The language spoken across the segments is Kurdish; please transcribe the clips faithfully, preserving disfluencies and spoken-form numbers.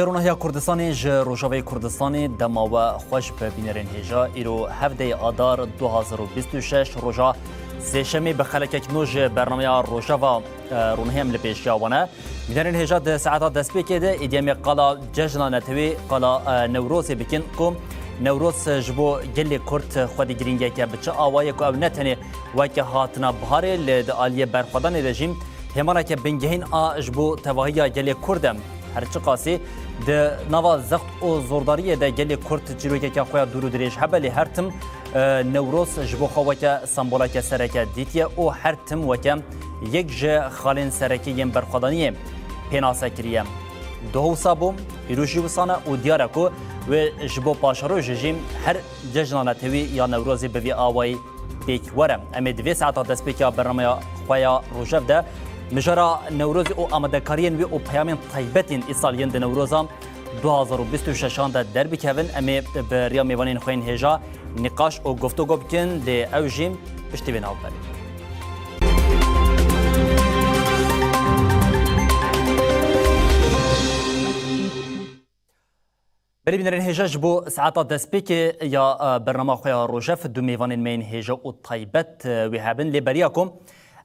Ronahiya Kurdistanê ji Rojavayê Kurdistanê dema we xweş bi bînerên hêja. Îro hevdeyê Adar du hazar û bîst û şeş, roja sêşemê, bi xelekek nû ji bernameya Rojava, e, Ronahiya em li pêşiya we ne. Bînerên hêja, di saeta destpêkê de êdî em ê qala cejna netewî, qala, e, Newrozê bikin ku Newroz ji bo gelê Kurd xwedî girîngiyeke bi çi awayê ku ew ne tenê weke hatina biharê, lê di aliyê berxwedanê de jî hêmaneke bingehîn a ji bo tevahiya gelê Kurd e. Her çiqasî di nava zext û zordariyê de gelê Kurd çîrokeke xwe ya dûr û dirêj hebe, lê her tim, e, Newroz ji bo xwe weke semboleke sereke dîtiye û her tim weke yek ji xalên sereke yên berxwedaniyê pênase kiriye. Doh wisa bû, îro jî wisa ne û diyar e ku wê ji bo paşerojê jî her cejna netewî ya Newrozê bi vî awayî pêk were. Em ê di vê saeta destpêkiya bernameya xwe ya rojev de mijara Newrozê û amadekariyên wê û peyamên taybet yên îsal yên di Newroza du hazar û bîst û şeşan de derbikevin. Em ê bi riya mêvanên xwe yên hêja nîqaş û guftûgo bikin, lê ew jî piştî vê navberê. Belê bînerên hêja, ji bo saeta destpêkê ya, e, bernama xwe ya rojev du mêvanên me yên hêja û taybet, e, wê hebin. Lê beriya ku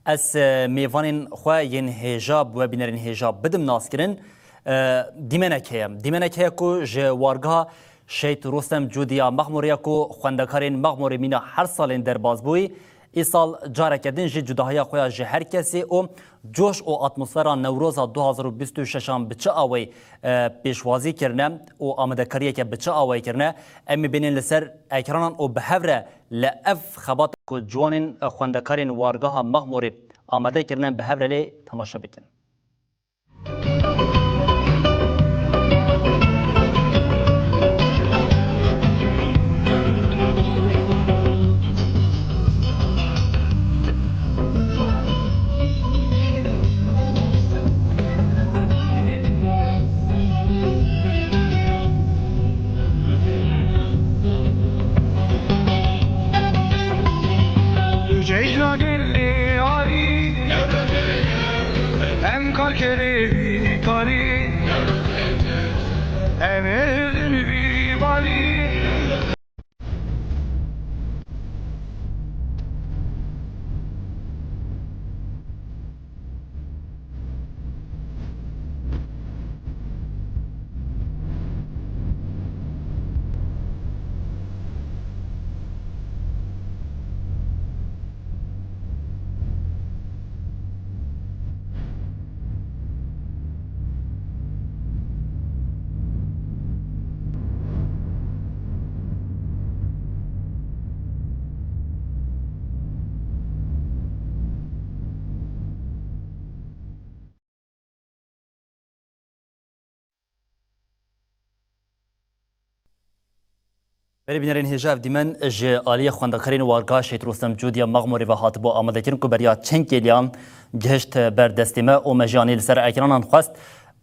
ez, e, mêvanên xwe yên hêja bi we bînerên hêja bidim naskirin, e, dîmenek heye. Dîmenek heye ku ji wargeha Şehîd Rostem Cûdî ya Mexmûrê ya ku xwendekarên Mexmûrê mîna her salên derbas bûyî, îsal careke din jî cudahiya xwe ya ji her kesê û coş û atmosfera Newroza du hazar û bîst û şeşan bi çi awayî, e, pêşwazî kirine û amadekariyeke bi çi awayî kirine, em ê bênên li ser ekranan û bi hev re li ev xebat ku ciwanên, e, xwendekarên wargeha Mexmûrê amade kirine, bi hev re lê temaşe bikin. Ceyda geldi arî, em karkerê tarî, em ê li vî barî. Belê bînerên hêja, ev dîmen ji aliyê xwendekarên Wargeha Şehîd Rostem Cûdî ya Mexmûrê ve hatibû amadekirin ku beriya çend kêliyan gihişt ber destê me û me jî anî li ser ekranan xwest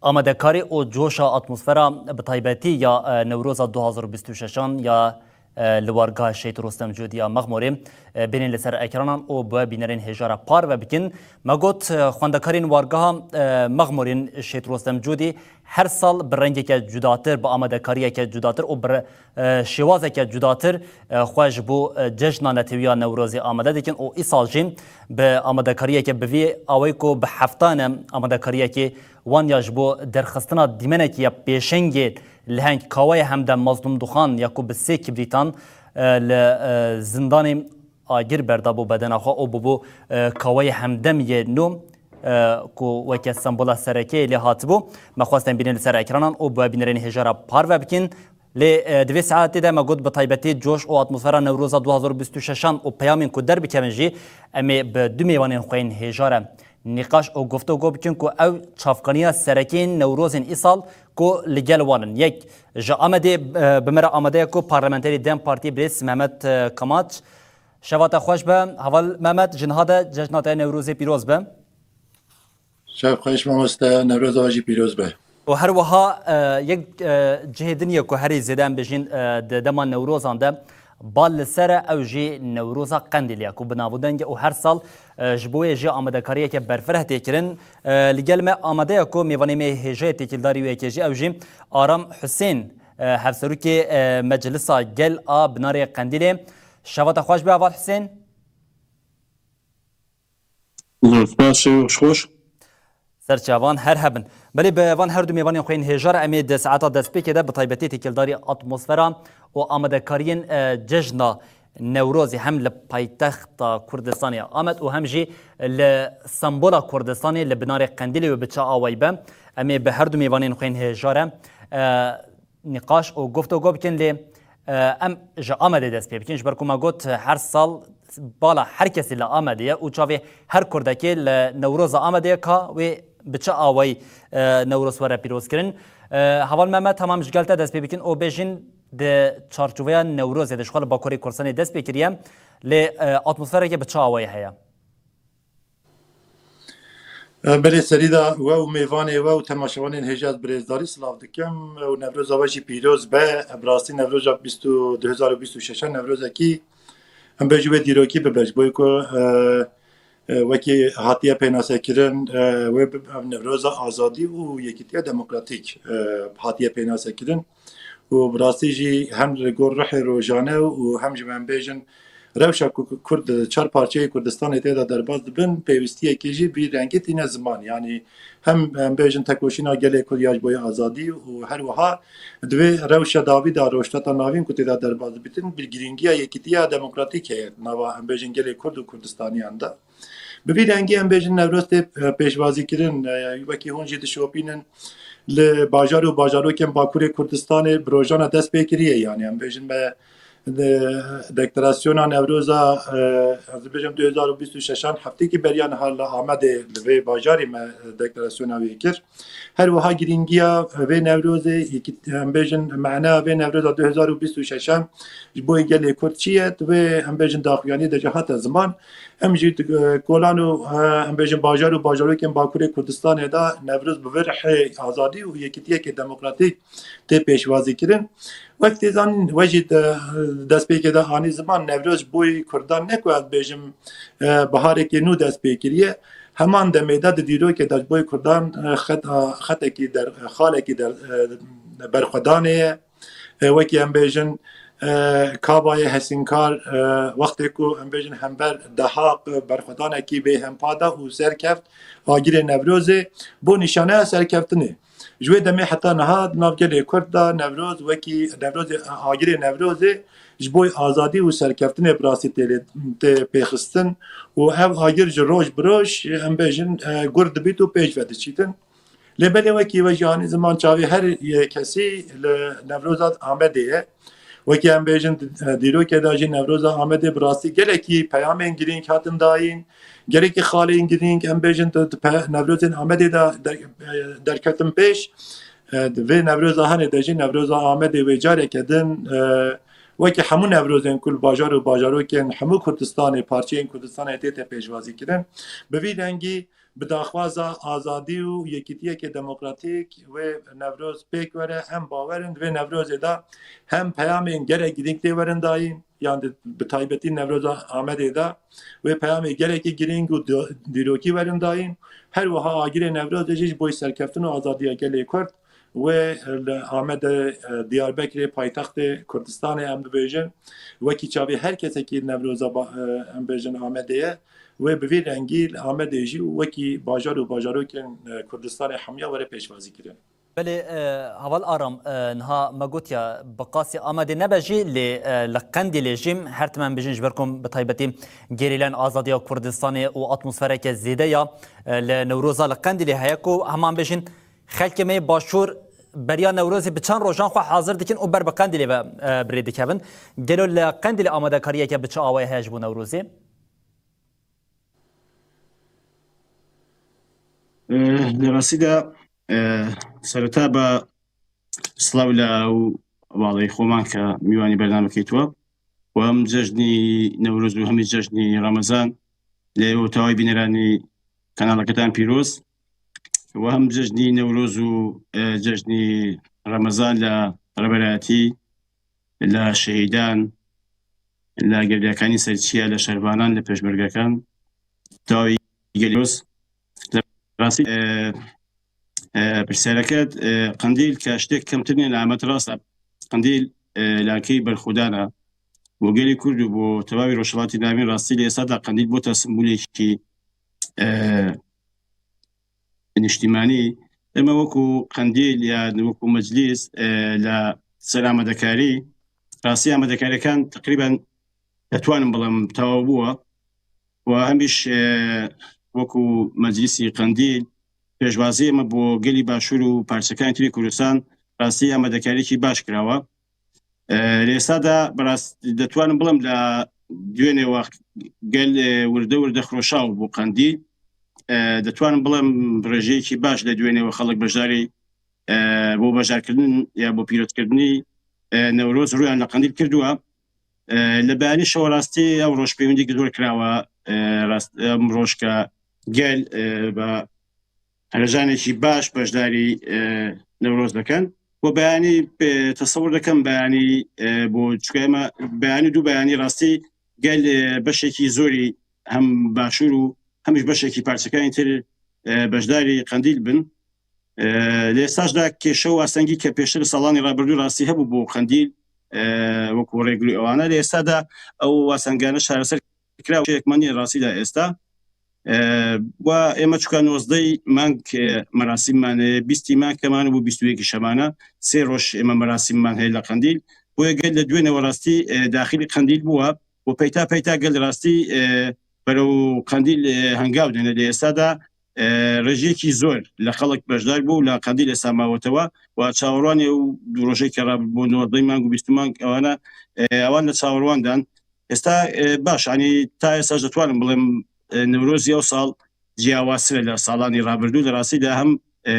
amadekarî û coşa atmosfera bi taybetî ya, e, Newroza du hazar û bîst û şeşan ya e, li wargeha Şehîd Rostem Cûdî ya Mexmûrê, e, bênên li ser ekranan û bi we bînerên hêja re parve bikin. Me got, e, xwendekarên wargeha, e, Mexmûrên Şehîd Rostem Cûdî her sal bi rengeke cudatir, bi amadekariyeke cudatir û bi re-, e, şêwazeke cudatir, e, xwe ji bo, e, cejna netewî ya Newrozê amade dikin û îsal jî bi amadekariyeke bi vî awayî ku bi heftan e amadekariyekê wan ya ji bo derxistina dîmenekî ya pêşengê leheng Kawayê Hemdem Mazlûm Duxan ya ku bi sê kibrîtan, e, li, e, zindanê agir berdabû bedena xwe û bûbû, e, Kawayê Hemdem yê nû, e, ku weke sembola serekeyê lê hatibû. Me xwest em bînin li ser ekranan û bi we bînerên hêja re parve bikin. Lê, e, di vê saetê de me got bi taybetî coş û atmosfera Newroza du hazar û bîst û şeşan û peyamên ku derbikevin jî em ê bi du mêvanên xwe yên hêja re nîqaş û guftûgo bikin ku ew çavkaniya serekê yên Newrozên îsal ku li gel wan in. Yek ji Amedê, e, bi me re amade ye ku parlamenterê DEM Partiyê birêz Mehmet, e, Kamaç. Şeva te xweş be. Heval Mehmet, ji niha de cejna te Newrozê pîroz be. Şev xweş mamoste, Newroza we jî pîroz be. Û her wiha, e, yek, e, cihê din ye ku herî zêde em bêjin, e, di dema Newrozan de Bal li ser e, ew jî Newroza Qendîlê ye ku bi nav û deng e û her sal, e, ji bo wê jî amadekariyeke berfireh tê kirin. E, li gel me amade ye ku mêvanê me hêjayê têkildarî wê yekê jî ew jî Aram Husên, e, hevserokê, e, Meclisa Gel a Binarê Qendîlê. Şeva te xweş be, heval Husên. Zor spas, şevê xweş. Ser çavan her hebin. Belê bi van her du mêvanên xwe yên hêja re em ê di saeta destpêkê de bi taybetî têkildarî atmosfera û amadekariyên, e, cejna Newrozê hem li paytexta Kurdistanê Amed û hem jî li sembola Kurdistanê li Binarê Qendîlê wê bi çi awayî be. Em ê bi her du mêvanên xwe yên hêja re, e, nîqaş û guftûgo bikin, lê, e, em ji Amedê dest pê bikin. Ji ber ku me got, her sal bala her kesî li Amedê ye û çavê her Kurdekê li Newroza Amedê ye ka wê bi çi awayî, e, Newroz were pîrozkirin. E, Heval Mehmet, hema em ji gel te dest pê bikin û bêjin di çarçoveya Newrozê de ji xwe li Bakurê Kurdistanê dest pê kiriye, lê, e, atmosfereke bi çi awayî heye? Belê, serî de we û mêvanê we û temaşevanên hêja ez bi rêzdarî silav dikim û Newroza we jî pîroz be. Bi rastî Newroza bîst û, du hezar û bîst û şeş Newrozekî em bêjî wê dîrokî bibe, ji bo ku, e, e, wekî hatiye pênasekirin, e, wê bi, ev Newroza azadî û yekîtiya demokratîk, e, hatiye pênasekirin. Û bi rastî jî hem li gor ruhê rojane û hem jî em bêjin rewşa ku Kurd di çar parçeyê Kurdistanê tê de derbas dibin, pêwîstiyekî jî vî rengî tîne ziman. Yanî hem em bêjin tekoşîna gelê Kurd ya ji bo azadî û her wiha di vê rewşa dawî de rojhilata navîn ku tê de derbas dibîtin, bi girîngiya yekîtiya demokratîk heye nava em bêjin gelê Kurd û Kurdistaniyan de. Bi vî rengî em bêjin Newroz tê, e, pêşwazîkirin, e, wekî hûn jî dişopînin li bajar û bajarokên Bakurê Kurdistanê bi rojana dest pê kiriye. Yanî em bêjin me, e, deklarasyona Newroza, e, ez dibêjim du hezar û bîst û şeş an heftekî beriya niha li Amedê li vê bajarî me, e, deklarasyona wê kir. Her wiha girîngiya vê Newrozê, yekî-, em bêjin, mena vê Newroza du hezar û bîst û şeş an ji bo gelê Kurd çi ye? Divê em bêjin daxuyanî de jî hate ziman. Em jî di, e, kolan û, e, em bêjin bajar û bajarokên Bakurê Kurdistanê de Newroz bi vê rihê azadî û yekîtiyekê demokratîk tê pêşwazî kirin. Wek tê zanîn, we jî di, destpêkê de anî ziman, Newroz ji bo Kurdan ne ku ez bêjim, e, biharekê nû dest pê kiriye. Heman demê de di dîrokê de ji bo Kurdan, e, xet, e, xetekî der, e, xalekî der, e, berxwedanê ye. E, wekî em bêjin, e, Kabayê Hesînkar, e, wextê ku em bêjin hember dehaq, e, berxwedanekî bê hempa da û serkeft agirê Newrozê bo nîşaneya serkeftinê. Ji wê demê heta niha di nav gelê Kurd de Newroz wekî Newrozê, agirê Newrozê ji bo azadî û serkeftinê bi rastî tê lê, tê pêxistin û ev agir ji roj bi roj, em bêjin, e, gur dibît û pêş ve diçîtin. Lê belê wekî we jî anî ziman çavê her yê kesî li Newroza Amedê ye. Wekî em bêjin, e, dîrokê de jî Newroza Amedê bi rastî gelekî peyamên girîng hatin dayîn, gelekî xalên girîng, em bêjin, di, di pe-, Newrozên Amedê de der-, e, derketin pêş. E, di vê Newroza hanê de jî Newroza Amedê wê careke din, e, wekî hemû Newrozên ku li bajar û bajarokên hemû Kurdistanê, parçeyên Kurdistanê tête pêşwazî kirin, bi vî rengî bi daxwaza azadî û yekîtiyeke demokratîk wê Newroz pêk were. Em bawer in di vê Newrozê de hem peyamên gelek girîng tê werin dayîn, yan di, bi taybetî Newroza Amedê de wê peyamê gelekî girîng û di, dîrokî werin dayîn. Her wiha agirê Newrozê jî ji bo serkeftin û azadiya gelê Kurd wê li Amedê, e, Diyarbekirê paytextê Kurdistanê em dibêjin, wekî çavê her kesekî Newroza ba-, e, em bêjin Amedê ye. Wê bi vî rengî li Amedê jî û wekî bajar û bajarokên, e, Kurdistanê hemiya were pêşwazî kirin. Belê, e, Heval Aram, e, niha me gotiya bi qasî Amedê nebe jî, lê, e, li Qendîlê jî her tim em bijîn ji ber ku bi taybetî gerîlen azadiya Kurdistanê û atmosfereke zêde ya, e, li Newroza li Qendîlê heye ku heman bijîn xelkê me yê başûr beriya Newrozê bi çend rojan xwe hazir dikin û ber bi Qendîlê ve, e, bi rê dikevin. Gelo li Qendîlê amadekariyeke bi çi awayî heye ji bo Newrozê? Eh, li rastî de, eh, sereta be silav lê û hevalê xweman ke mîwanî bernamekê tû û hem cejnî Newroz û hem jî cejnî Remezan lê û tewayî bîneranî kanaleke te pîroz û hem cejnî Newroz û, eh, cejnî Remezan li rêberayetî, li şehîdan, لە گەلیەکانی سەرچیە، لە شەربانان، لە پێشمەرگەکان، تەواوی گەلی ڕووس. لە ڕاستی، ئێ، ئێ، پرسیارەکەت، ئێ، قەندیل کە شتێک کەمتر نیە لە ئامەد ڕاستە. قەندیل، ئێ، لاکەی بەرخودانە بۆ گەلی کورد و بۆ تەواوی ڕۆژهەڵاتی ناوین. ڕاستی لە ئێستادا قەندیل بۆتە سمبولێکی، ئێ، نیشتیمانی. ئێمە وەکو قەندیل یا وەکو مەجلیس، ئێ، لە سەر ئامادەکاری، ڕاستی ئامادەکاریەکان تقریبەن دەتوانم بڵێم تەواو بووە. و هەمیش، ئێ، وەکو مەجلیسی قەندیل، پێشوازی ئێمە بۆ گەلی باشوور و پارچەکانی تری کوردستان ڕاستی ئامادەکاریەکی باش کراوە. ئێ، لە ئێستادا بەڕاست دەتوانم بڵێم لە دوێنێوە گەل، ئێ، وردە وردە خرۆشاو بۆ قەندیل. ئێ، دەتوانم بڵێم ڕێژەیەکی باش لە دوێنێوە خەڵک بەشداری، ئێ، بۆ بەشدارکردن یا بۆ پیرۆزکردنی، ئێ، نەورۆز ڕوویان لە قەندیل کردووە. ئێ، لە بەیانی شەوە ڕاستی ئەو ڕۆژ پەیوەندیەکی زۆر کراوە، ئێ، ڕاست، ئەم ڕۆژ کە گەل، ئێ، بە هەرجانێکی باش بەشداری، ئێ، نەورۆز دەکەن. بۆ بەیانی، ئێ، تەسەور دەکەم بەیانی، ئێ، بۆ چکە ئێمە بەیانی دوو بەیانی ڕاستی گەل، ئێ، بەشێکی زۆری هەم باشوور و هەمیش بەشێکی پارچەکانی تر، ئێ، بەشداری قەندیل بن. ئێ، لە ئێستاشدا کێشە و ئاستەنگی کە پێشتر ساڵانی ڕابردوو ڕاستی هەبوو بۆ قەندیل، ئێ، وەکو ڕێگری ئەوانە، لە ئێستادا ئەو ئاستەنگانە شارەسەر کراوە. کێکمانی ڕاستیدا ئێستا، ئێ، و ئێمە چکە نۆزدەی مانگ، ئێ، مەراسیممان هەیە، بیستی مانگ کەمانە بۆ بیست و یەکی شەمانە، سێ ڕۆژ ئێمە مەراسیممان هەیە لە قەندیل. بۆیە گەل لە دوێنەوە ڕاستی، ئێ، داخلی قەندیل بووە و پەیتا پەیتا گەل ڕاستی، ئێ، بەرەو قەندیل، ئێ، هەنگاو دێنە. لە ئێستادا، ئێ، ڕێژەیەکی زۆر لە خەڵک بەشدار بوو لە قەندیل ئێستا ماوەتەوە و چاوەڕوانێ و دوو ڕۆژەی کە ڕابردوو بۆ نۆزدەی مانگ و بیست مانگ ئەوانە، ئێ، ئەوان لە چاوەڕواندان. ئێستا، ئێ، باش، ینی تا ئێستاش دەتوانم بڵێم، ئێ، نەورۆزی ئەو ساڵ جیاوازترە لە ساڵانی ڕابردوو. لە ڕاستیدا هەم، ئێ،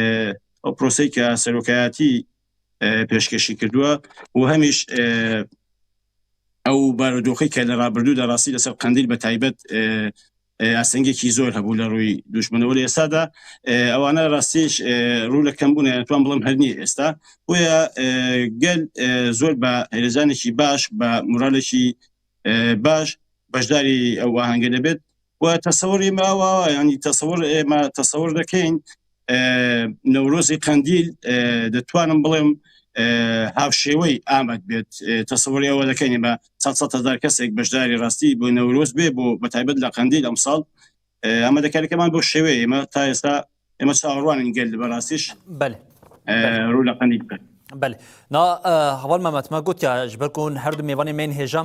ئەو پرۆسەی کە سەرۆکایەتی، ئێ، پێشکەشی کردووە و هەمیش، ئێ، ئەو بارودۆخی کە لە ڕابردوودا ڕاستی لەسەر قەندیل بە تایبەت، ئێ، ئێ، ئاستەنگێکی زۆر هەبوو لە ڕووی دوژمنەوە. لە ئێستادا، ئێ، ئەوانە ڕاستیش، ئێ، ڕوو لە کەمبوونە، توان بڵێم هەر نییە ئێستا. بۆیە، ئێ، گەل، ئێ، زۆر بە هەرێزانێکی باش، بە مورالێکی، ئێ، باش بەشداری ئەو ئاهەنگە دەبێت. و تەسەوری ماوە، ینی تەسەور، ئێمە تەسەور دەکەین، ئێ، نەورۆزی قەندیل، ئێ، دەتوانم بڵێم، ئێ، هاوشێوەی ئامەد بێت. ئێ، تەسەوری ئەوە دەکەین ئێمە سەد سەد هەزار کەسێک بەشداری ڕاستی بۆ نەورۆز بێ، بۆ بە تایبەت لە قەندیل ئەمساڵ. ئێ، ئامادەکاریەکەمان بۆ شێوەیە، ئێمە تا ئێستا ئێمە چاوەڕوانین گەل بەڕاستیش، بەێ، ئێ، ڕوو لە قەندیل بکەن. بەێ. نا، ئێ، هەواڵ مەمەت، مە گوت یا ji ber ku her du mêvanê me yên hêja،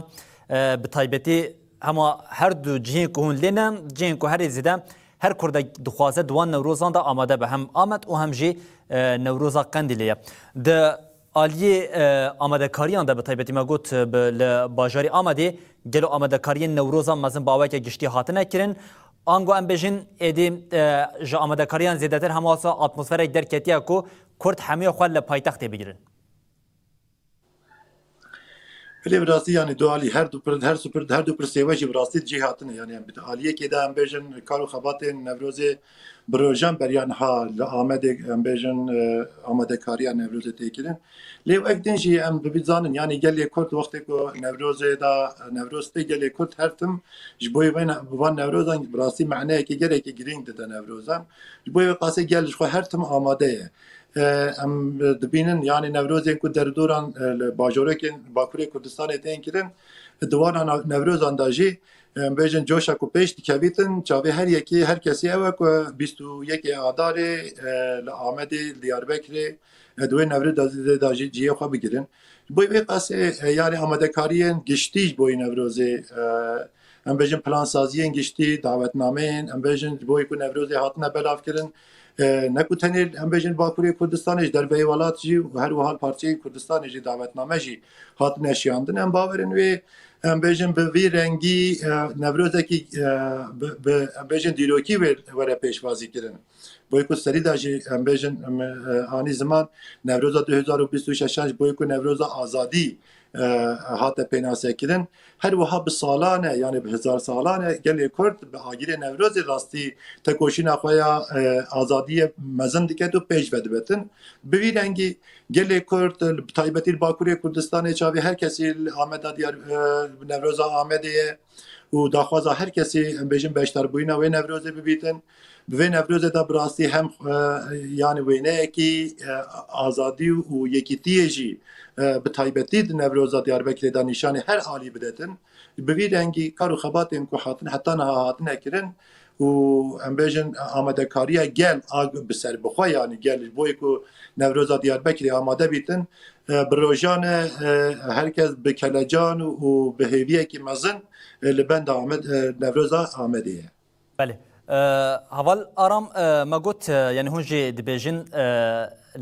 ئێ، bi taybetî hema her du cihên ku hûn lê ne, cihên ku herê zêde her Kurdek dixwaze di wan Newrozan de amade be, hem Amed û hem jî, e, Newroza Qendîlê ye. Di aliyê, e, amadekariyan de bi taybetî me got, e, bi, li bajarê Amedê gelo amadekariyên Newroza mezin bi aweke giştî hatine kirin? Ango em bêjin êdî, e, ji amadekariyan zêdetir hema wisa atmosferek derketiye ku Kurd hemiya xwe li paytextê bigirin? Belê, bi rastî, yanî du alî, her du pir-, her du pir-, her du pirsê we jî bi rastî cî hatine. Yanî em bi aliyekê de em bêjin kar û xebatên Newrozê bi rojan beriya niha li Amedê em bêjin, e, amadekariya Newrozê tê kirin. Lê wek din jî em bi bîr zanin, yanî gelê Kurd wextê ku Newrozê de, Newroz tê, gelê Kurd her tim ji bo van, bi van Newrozan bi rastî maneyekî gelekî girîng dide Newrozan. Ji bo vê qasê gel ji xwe her tim amade ye. E, em dibînin, yanî Newrozên ku derdoran, e, li bajorokên Bakurê Kurdistanê tên kirin, di wan Newrozan de jî, em bêjin, coşa ku pêş dikevîtin, çavê her yekê, her kesî ew e ku bîst û yekê Adarê, e, li Amedê, li Diyarbekirê, e, di wê Newrozê de jî cihê xwe bigirin. Ji bo vê qasê, e, yanî amadekariyên giştî ji bo Newrozê, e, em bêjin plansaziyên giştî, dawetnameyên, em bêjin ji bo ku Newrozê hatine belavkirin, e, ne ku tenê em bêjin Bakurê Kurdistanê, ji derveyî welat jî û her wiha li parçeyên Kurdistanê jî dawetname jî hatine şiyandin. Em bawerin wê, em bêjin bi vî rengî, e, Newrozekî, e, bi, bi, em bêjin dîrokî wê were pêşwazî kirin. Bo ku serî de jî em bêjin, em, e, anî ziman, Newroza du hezar û bîst û şeşan ji bo ku Newroza Azadî, e, hate pênasekirin. Her wiha bi salan e, yanî bi hezar salan e, gelê Kurd bi agirê Newrozê rastî tekoşîna xwe ya, e, azadiyê mezin diket û pêş ve dibetin. Bi vî rengî gelê Kurd, bi taybetî li Bakurê Kurdistanê, çavê her kesî li Ameda Diyar, e, Newroza Amedê ye û daxwaza her kesî, em bêjin, beşdarbûyîna wê Newrozê bibîtin. Bi vê Newrozê de bi rastî hem, e, yani wêneyekî, e, azadî û yekîtiyê jî, e, bi taybetî di Newroza Diyarbekirê de nîşanî her alî bidetin. Bi vî rengî kar û xebatên ku hatin, heta niha hatine kirin û em bêjin amadekariya gel a bi ser bixwe, yani gel ji bo ku Newroza Diyarbekirê amade bîtin, e, bi rojan e, e, her kes bi kelecan û bi hêviyekî mezin, e, li benda Amed, e, Newroza Amedê ye. Belê. E, Heval Aram, e, me got, e, yani hûn jî dibêjin, e,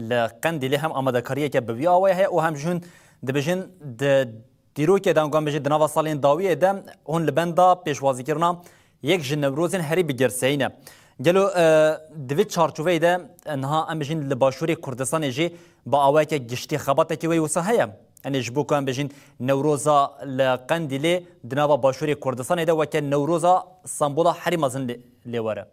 li Qendîlê hem amadekariyeke bi vî awayê heye û hem jî hûn dibêjin di dîrokê de, ango em bêjin di nava salên dawiyê de hûn li benda pêşwazîkirina yek ji Newrozên herî bi girseyî ne. Gelo, e, di vê çarçoveyê de, e, niha em bêjin li Başûrê Kurdistanê jî bi awayeke giştî xebatekî wê wisa heye? Yanî ji bo ku em bêjin Newroza li Qendîlê di nava Başûrê Kurdistanê de weke Newroza Stenbola herî mezin lê, lê were.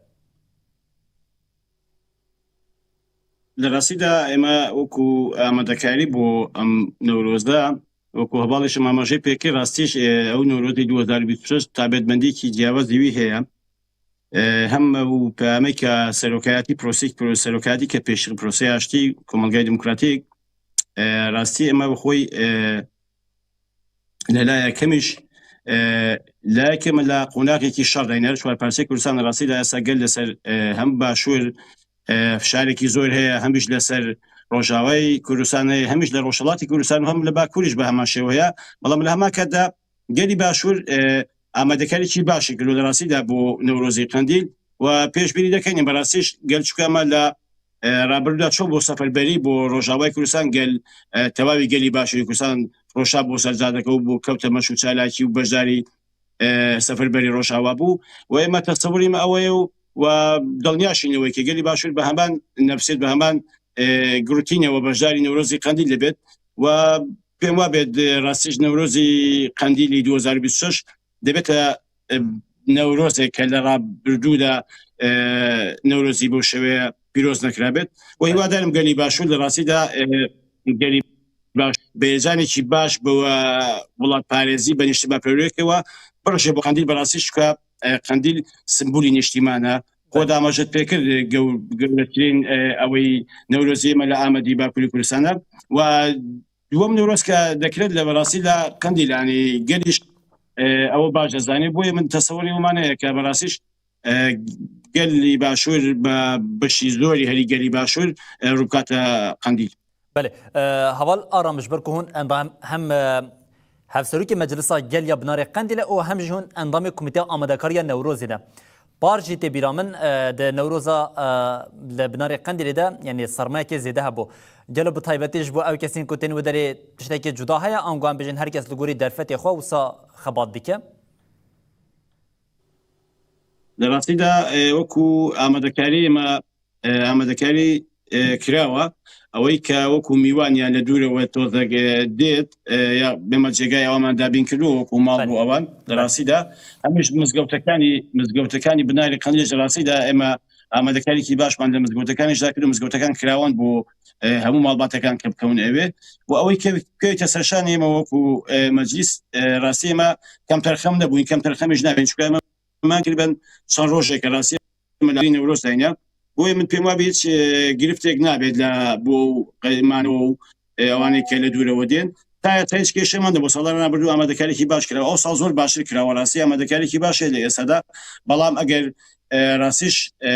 Li rastî de ême wekû amadekarî bo em Newroz de, wekû hevalê şima me jê pê kir, rastî jî, e, ew Newrozê du hezar bîst û şeş taybetmendiyekî ciyawazî wî heye. E, hem ew peyameke serokayetî prosek, pro-, serokayetî ke pêşî proseya aştî, Komelgayê Demokratîk, e, rastî ême bi xwe, e, li layek hemî jî, e, layek hemî li qonaxekî şer de ne, çar parçeyê Kurdistan rastî de esa gel li ser, e, hem Başûr, e, fişarekî zor heye, hem jî li ser Rojavayê Kurdistan heye, hem jî li Rojhilatê Kurdistan û hem li Bakurî jî bi heman şêwe heye. Bela li heman ket de gelî Başûr, e, amadekarîkî baş kiriyo li rastî de bo Newrozê Qendîl û pêşbînî dekenî bi rastî jî gel çûka me li, e, rabirdû de ço bo seferberî bo Rojavayê Kurdistan gel, e, tewavî gelî Başûrê Kurdistan roşa bo ser cadeke û bo kewte meş û çalakî û beşdarî, e, seferberî Rojava bû. Û ême tesewirî me ew ye û, û dilniya şîne wê ke gelî Başûr bi heman nefsiyet, bi heman, e, girotîne we beşdarî Newrozî Qendîl dibêt. Û pêm wa bê di rastî jî Newrozî Qendîlî du hezar bîst û şeş dibête, e, Newrozê ke li rabirdû de, e, Newrozî bo şêweye pîroz nekirabêt. Û hîwadar im gelî Başûr li rastî de, e, gelî baş, bi hêzanekî baş bi, e, welatparêzî, bi niştimanperweriyeke we birije bo Qendîl bi rastî çûka, e, Qendîl simbolî niştiman e. Xwe de amaje pê kir, e, gew-, gewretirîn, e, ewê Newrozê me li Amedî Bakurê Kurdistan e. Û Duwem Newroz ke dekret li berastî li Qendîl, yanî gelî jî, e, ew baş dizanî. Boye min tesewirê wan heye ke berastî jî, e, gelî Başûr bi beşî zorî herî gelî Başûr, e, rû bikate Qendîl. Belê. E, Heval Aram, ji ber ku hûn endam hem, e, hevserokê Meclisa Gel ya Binarê Qendîl e û hem jî hûn endamê Komîteya Amadekariya Newrozê ne. Par jî tê bîra min, e, di Newroza, e, li Binarê Qendîlê de, yanî sermayekê zêde hebû. Gelo bi taybetî ji bo ew kesên ku tên wê derê tiştekê cuda heye, ango em bêjin her kes li gorî derfetê xwe wisa xebat bike? Li rastî de, e, wekû amadekarî me, e, amadekarî, e, kirawa, ewey ke wekû mîwan ya li dûre we tozek, e, dêt, e, ya bême cêgayê ewaman dabîn kiriwo wekû mal bû ewan. Li rastî de, em ji mizgewtekanî, mizgewtekanî Binarê Qendîlê ji rastî de ême amadekarîkî baş man li mizgewtekanê ji da kiriyo, mizgewtekan kirawan bû, e, hemû malbatekan ke bikewin ewê. Û ewey ke, ke te serşanê ême wekû, e, meclîs, e, rastî ême kemterxem nebûn, kemterxemê ji navên çûka ême me kiriben çend rojeke rastî me li Newroz dayne. Boye min pêm wabî hiç, e, giriftek nabêt li bo qeymanê û, e, ewanê ke li dûre we dên. Ta yasa hiç kêşe me nebû. Salan rabirdû amadekarîkî baş kira. O sal zor baştir kira. Wa rastî amadekarîkî baş heye li êsa de. Belam eger, e, rastî jî, e,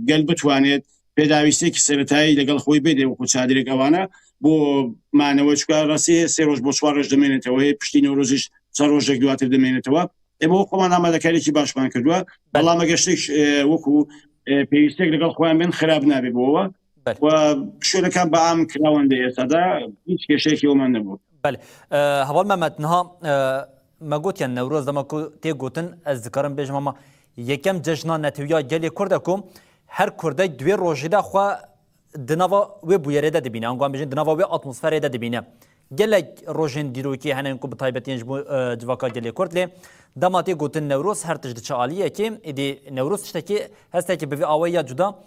gel bitwanêt pêdawîstiyekî seretayî legel xwe bêde wekû çadirek ewana bo manewe çûka rastî sê roj bo çar roj dimênetewe. Hê piştî Newrozî jî çend rojek duatir dimênetewe. Ême wek xweman amadekariyekî baş man kiriwe. Belê. Bela me geştik, e, wekû, e, pêwîstek li gel xweyan bên xirab nabe bo we. Belê. We şûnekan bi am kirawan de êsa de hiç kêşeyekî weman nebû. Belê. E, Heval Mehmet, niha, e, me gotiye Newroz dema ku tê gotin, ez dikarim bêjim ama yekem cejna netewiya gelê Kurd e ku her Kurdek di wê rojê de xwe di nava wê bûyerê de dibîne, ango em bêjin di nava wê atmosferê de dibîne. Gelek rojên dîrokî hene ku bi taybetî yên ji bo, e, civaka gelê Kurd lê dema tê gotin Newroz her tişt diçe aliyekê, êdî Newroz tiştekî hestekî bi vî awayî ya cuda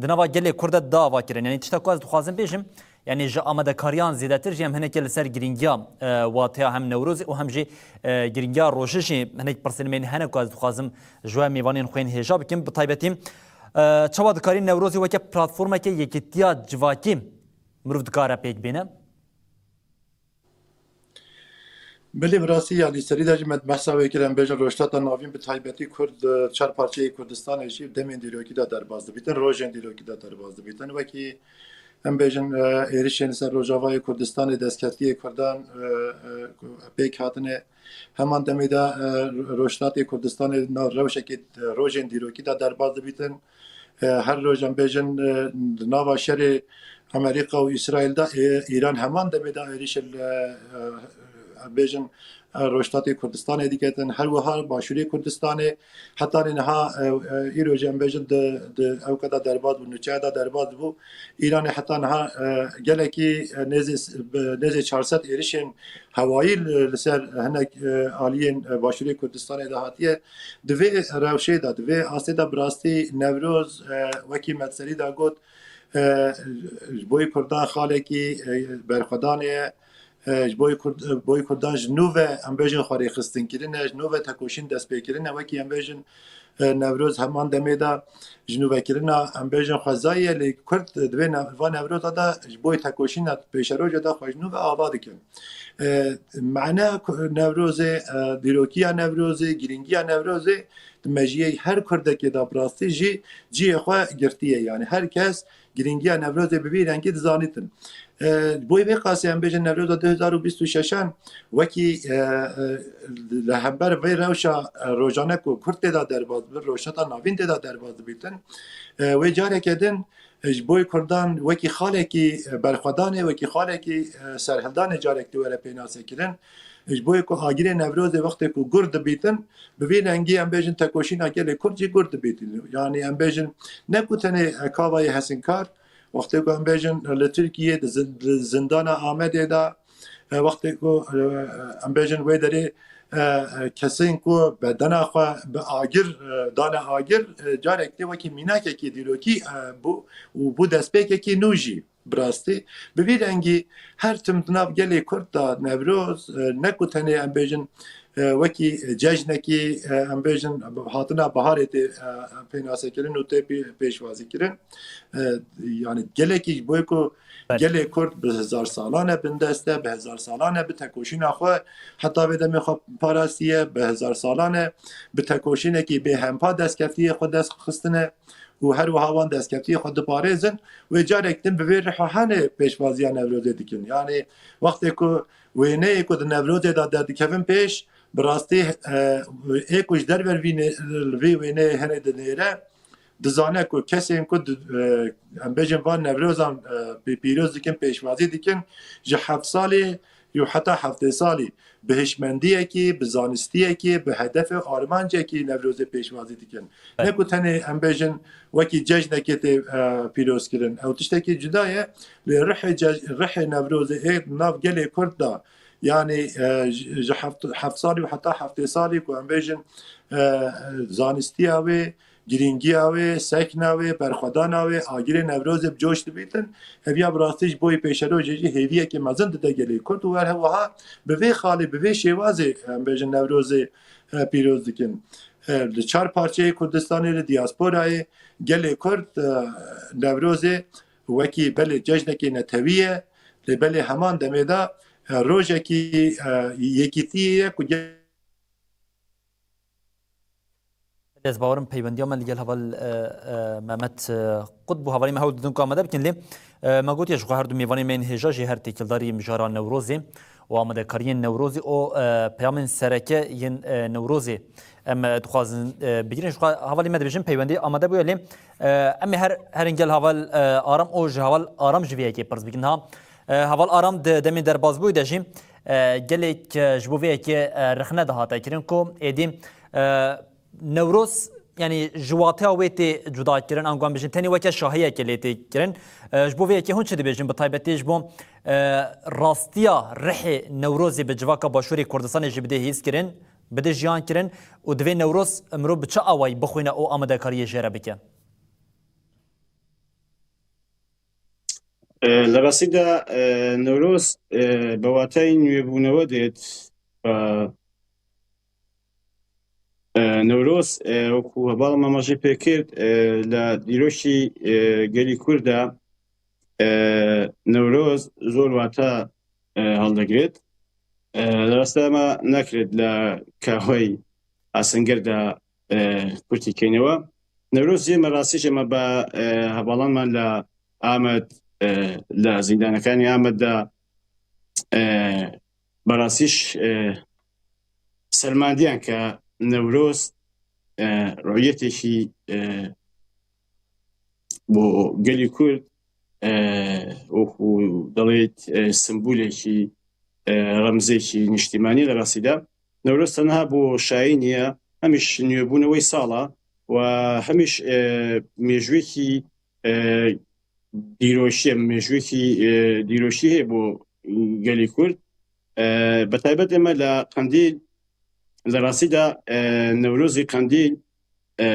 di nava gelê Kurd de da avakirin. Yanî tişta ku ez dixwazim bêjim, Yanî ji amadekariyan zêdetir jî em hinekê li ser girîngiya, e, wateya hem Newrozê û hem jî, e, girîngiya rojê jî hinek pirsên me hene ku ez dixwazim ji we mêvanên xwe yên hêja bikim. Bi taybetî, e, çawa dikarî Newrozê weke platformeke yekîtiya civakî mirov dikare pêk bîne? Belê, bi rastî, yanî serî de jî me behsa wê kir, em bêjin rojhilata navîn bi taybetî Kurd, e, çar parçeyê Kurdistanê jî demên dîrokî de derbas dibîtin, rojên dîrokî de derbas dibîtin. Wekî em bêjin, e, êrişên li ser Rojavayê Kurdistanê, destkeftiyê Kurdan, e, e, pêk hatine. Heman demê de, e, rojhilatê Kurdistanê na rewşekê, e, rojên dîrokî de derbas dibîtin. E, her roj em bêjin, e, di nava şerê Amerîka û Îsraîl de, e, Îran heman demê de êrîşê li, e, em bêjin, e, Rojhilatê Kurdistanê diketin. Her wiha Başûrê Kurdistanê hetanî niha, e, e, îro jî em bêjin di, di ewke de derbas bû, nûçeya de derbas bû. Îranê heta niha, e, gelekî, e, nêzî s-, bi nêzî çar sed êrişên hewayî li, li ser hinek, e, aliyên, e, Başûrê Kurdistanê de hatiye. Di vê rewşê de, di vê astê de bi rastî Newroz, e, wekî me serî de got, e, ji bo yê Kurdan xalekî, e, berxwedanê ye. E, ji bo yê Kurd-, e, bo yê Kurdan ji nû ve, em bêjin, xwerêxistinkirin e, ji nû ve tekoşîn destpêkirin e. Wekî em bêjin, e, Newroz heman demê de ji nûvekirina, em bêjin, xwezayî ye, lê Kurd di vê ne-, va Newroza de ji bo yê tekoşîna pêşerojê de xwe ji nû ve ava dikin. E, mane ku-, Newrozê, e, dîrokiya Newrozê, girîngiya Newrozê di mejiyê her Kurdekê de bi rastî jî cihê xwe girtiye. Yanî her kes girîngiya Newrozê bi vî rengî dizanîtin. E, ji bo vê qasî em bêjin Newroza du hezar û bîst û şeşan wekî, e, e, li hember vê rewşa, e, rojane ku Kurd tê de derbas dibin, rojhilata navîn tê de derbas dibîtin, e, wê careke din, e, ji bo Kurdan wekî xalekî, e, berxwedanê, wekî xalekî, e, serhildanê carek dî were pênasekirin. Ji bo ku agirê Newrozê wextê ku gur dibîtin, bi vî rengî em bêjin tekoşîna gelê Kurd jî gur dibîtin. Yanî em bêjin ne ku tenê, e, Kavayê Hesinkar, wextê ku em bêjin li Tirkiyê di zin-, di zindana Amedê de, e, wextê ku, e, em bêjin wê derê, e, e, kesên ku bedena xwe bi agir, e, dane agir, e, carek tê wekî mînakekî dîrokî, e, bû û bû destpêkekî nû jî. Bi rastî, bi vî rengî her tim di nav gelê Kurd de Newroz, e, ne ku tenê em bêjin, e, wekî cejnekî, e, em bêjin hatina biharê tê, e, pênasekirin û tê pê-, pêşwazîkirin. E, yanî gelekî ji bo ku Belê. Gelê Kurd bi hezar salan e bindest e, bi hezar salan e bi tekoşîna xwe heta vê demê xwe parastiye, bi hezar salan e bi tekoşînekî bêhempa destkeftiyê xwe dest xistine. Û her wiha wan destkeftiyê xwe diparêzin, wê carek din bi vê riha hene pêşwaziya Newrozê dikin. Yanî wextê ku wêneyê ku di Newrozê de derdikevin pêş, bi rastî, e, ê ku ji derve vî nê-, li vî wêneyê hene dinêre, dizane ku kesên ku di, e, em bêjin van Newrozan, e, pî-, pîroz dikin, pêşwazî dikin, ji heft salî û heta heftê salî bi hişmendiyekî, bi zanistiyekî, bi hedefê armancekî Newrozê pêşwazî dikin. Evet. Ne ku tenê em bêjin wekî cejnekê tê, e, pîrozkirin. Ew tiştekî cuda ye. Lê rihê ce-, rihê Newrozê ê nav gelê Kurd de, yanî, e, ji, ji heft, heft salî û heta heftê salî ku em bêjin, e, zanistiya wê, girîngiya wê, sekna wê, berxwedana wê, agirê Newrozê bi coş dibîtin. Ev ya bi rastî ji bo yê pêşerojê jî hêviyekê mezin dide gelê Kurd û her wiha bi vê xalê, bi vê şêwazê, em bêjin Newrozê, e, pîroz dikin. E, li çar parçeyê Kurdistanê, li diasporayê, gelê Kurd, e, Newrozê wekî belê cejnekê netewî ye, lê belê heman demê de, e, rojekî, e, yekîtiyê ye ku gel- Ez bawerim peywendiya me li gel heval, e, e, Mehmet, e, Qut bû. Hevalê me hewl didin ku amade bikin, lê, e, me gotiye ji xwe her du mêvanê me yên hêja jî her têkildarî mijara Newrozê û amadekariyên Newrozê û, e, peyamên sereke yên, e, Newrozê em, e, dixwazin, e, bigirin. Ji xwe hevalê me dibêjin peywendê amade bûye, lê, e, em ê her, herin gel heval, e, Aram û ji heval Aram ji vê yekê pirs bikin. Ha, e, heval Aram di demên derbasbûyî de jî, e, gelek, e, ji bo vê yekê, e, rexne dihate kirin ku êdî, e, Newroz, yanî ji wateya wê tê cudakirin, ango em bêjin tenê weke şahiyekê lê tê kirin. E, ji bo vê yekê hûn çi dibêjin? Bi taybetî ji bo, e, rastiya rihê Newrozê bi civaka Başûrê Kurdistanê jî bide hîskirin, bide jiyankirin û divê Newroz mirov bi çi awayî bixwîne û amadekariyê jê re bike? E, لە ڕاستیدا، e, Newroz, e, بە واتای نوێبوونەوە دێت. E, e, Newroz, e, وەکو هەواڵ مامەژی پێکرد, e, لە دیرۆشی, e, گەلی کووردا, e, Newroz زۆر واتە, e, هەڵدەگرێت. E, لە ڕاستدا ئەمە ناکرێت لە کاوەی ئاسنگەردا, e, کورتی کەینەوە. Newroz ئێمە ڕاستیش ئێمە بە, e, هەواڵانمان لە ئامەد, e, لە زیندانەکانی ئامەددا, e, بەڕاستیش, e, سەلماندیان کە Newroz, e, ڕۆیەتێکی, e, بۆ گەلی کورد, e, وەکو دەڵێت, e, سمبولێکی, e, ڕەمزێکی نیشتیمانی لە ڕاستیدا. Newroz تەنها بۆ شایی نییە, هەمیش نوێبوونەوەی ساڵە و هەمیش, e, مێژوویەکی, e, دیرۆشیە, مێژوویەکی, e, دیرۆشی هەیە بۆ گەلی کورد. E, بە تایبەت ئێمە لە قەندیل, لە ڕاستیدا, e, Newrozی قەندیل, e,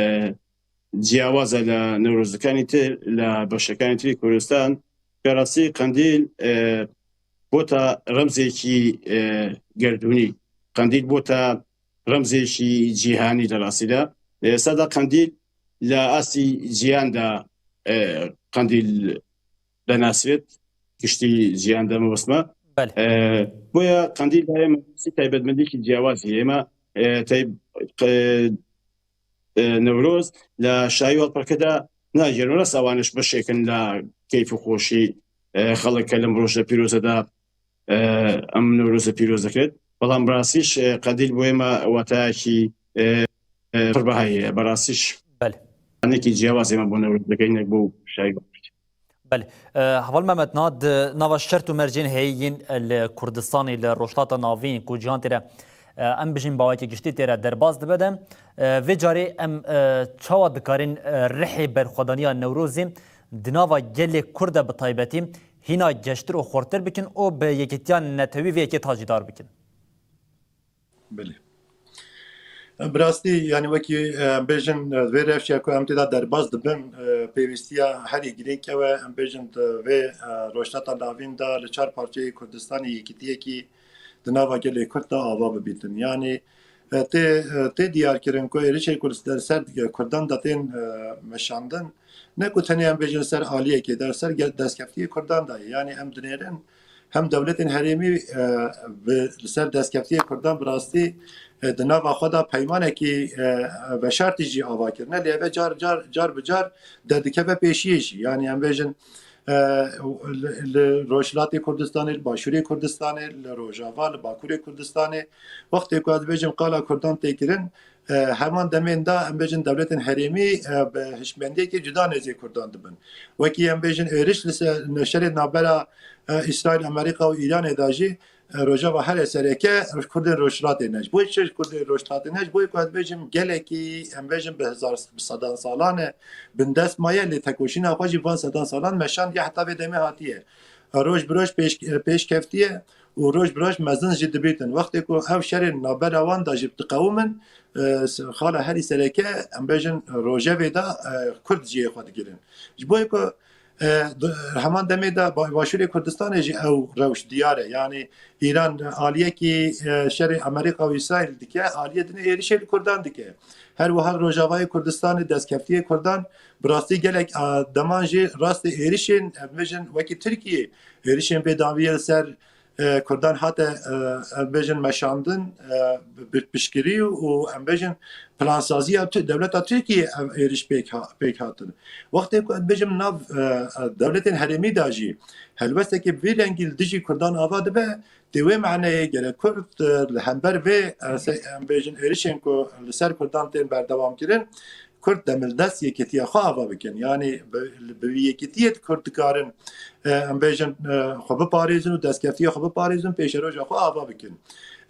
جیاوازە لە Newrozەکانی تر لە بەشەکانی تری کوردستان. بە ڕاستی قەندیل, e, بۆتە ڕەمزێکی, e, گەردوونی. قەندیل بۆتە ڕەمزێکی جیهانی لە ڕاستیدا. لە ئێستادا قەندیل لە ئاستی جیهاندا, e, قەندیل دەناسرێت, گشتی جیهاندا مەبەستمە. بەڵێ. E, بۆیە قەندیل لای ئێمە تایبەتمەندێکی جیاوازی ئێمە, e, تای-, e, e, Newroz لە شایی هەڵپەکەدا ناگەێنەوە, ڕاست ئەوانش بەشێکن لە کەیف و خۆشی, e, خەڵک کە لەم ڕۆژە پیرۆزەدا, e, ئەم Newrozە پیرۆز دەکرێت. بەڵام بەڕاستیش, e, قەندیل بۆ ئێمە واتایەکی, e, e, پڕبەهایە بەڕاستیش. بەڵێ. ئەنێکی جیاواز ئێمە بۆ Newroz دەکەین, نەک بۆ شایی. بەڵێ. E, هەواڵ مەمەد, na di nava şert û mercên heyî yên li Kurdistanê, li Rojhilata Navîn ku cîhan têre, e, em bijîn bawekî giştî têre derbas dibe de, e, vê carê em, e, çawa dikarin, e, rihê berxwedaniya Newrozê di nava gelê Kurd de bi taybetî hîna geştir û xurtir bikin û bi yekîtiya netewî vê yekê tacîdar bikin? Belê. Bi rastî, yanî wekî, e, em bêjin, e, vê rewşê ku em tê de derbas dibin, e, pêwîstiya herî girîng ew e, em bêjin di vê, e, Rojhilata Navîn de li çar parçeyê Kurdistanê yekîtiyekî di nava gelê Kurd de ava bibîtin. Yanî, e, tê, e, tê diyarkirin ku êrişê ku li ser, ser Kurdan de tên, e, meşandin, ne ku tenê em bêjin li ser aliyekê de, li ser ge-, destkeftiyê Kurdan de ye. Yanî em dinêrin hem dewletên herêmî, e, bi, li ser destkeftiyê Kurdan bi rastî, e, di nava xwe de peymanekî, e, veşartî jî ava kirine. Lê ev car, car, car bi car derdikeve pêşiyê jî. Yanî em bêjin, e, li, li Rojhilatê Kurdistanê, li Başûrê Kurdistanê, li Rojava, li Bakurê Kurdistanê, wextê ku ez dibêjim qala Kurdan tê kirin, e, heman demên de, em bêjin, dewletên herêmî, e, bi hişmendiyekî cuda nêzê Kurdan dibin. Wekî em bêjin, êriş li ser, li şerê navbera, e, Îsraîl, Amerîka û Îranê de jî, e, Rojava herê sereke Kurdên Rojhilatê ne. Ji bo çi Kurdên Rojhilatê ne? Ji bo ku ez bêjim, gelekî, em bêjin, bi hezar, bi sedan salan e bindest maye, lê tekoşîna xwe jî van sedan salan meşandiye, heta vê demê hatiye. Roj bi roj pêş, pêş keftiye û roj bi roj mezin jî dibîtin. Wextê ku ev şerên navbera wan de jî diqewimin, e, s-, xala herî sereke, em bêjin, rojevê de, e, Kurd cihê xwe digirin. Ji bo ku, e, di, heman demê de ba-, Başûrê Kurdistanê jî ew rewş diyar e. Yanî Îran aliyekî, e, şerê Amerîka û Îsraîl dike, aliyê dinê êrişê li Kurdan dike. Her wiha li Rojavayê Kurdistanê destkeftiyê Kurdan bi rastî gelek, a, deman jî rastê êrişên, em bêjin, wekî Tirkiyê êrişên vê dawiyê li ser, e, Kurdan hate, e, em bêjin, meşandin, e, bi, bi piştgirî û, em bêjin, plansaziya Tu-, dewleta Tirkiyê ev êriş pêk ha-, pêk hatin. Wextê ku em bêjin nav, e, e, dewletên herêmî de jî helwestekê bi vî rengî li dijî Kurdan ava dibe, tê wê maneyê gerek Kurd, e, li hember vê, e, se-, em bêjin, êrişên ku li ser Kurdan tên berdewam kirin, Kurd demildest yekîtiya xwe ava bikin. Yanî bi, bi vî yekîtiyê Kurd dikarin, e, em bêjin, e, xwe biparêzin û destkeftiyê xwe biparêzin, pêşeroja xwe ava bikin.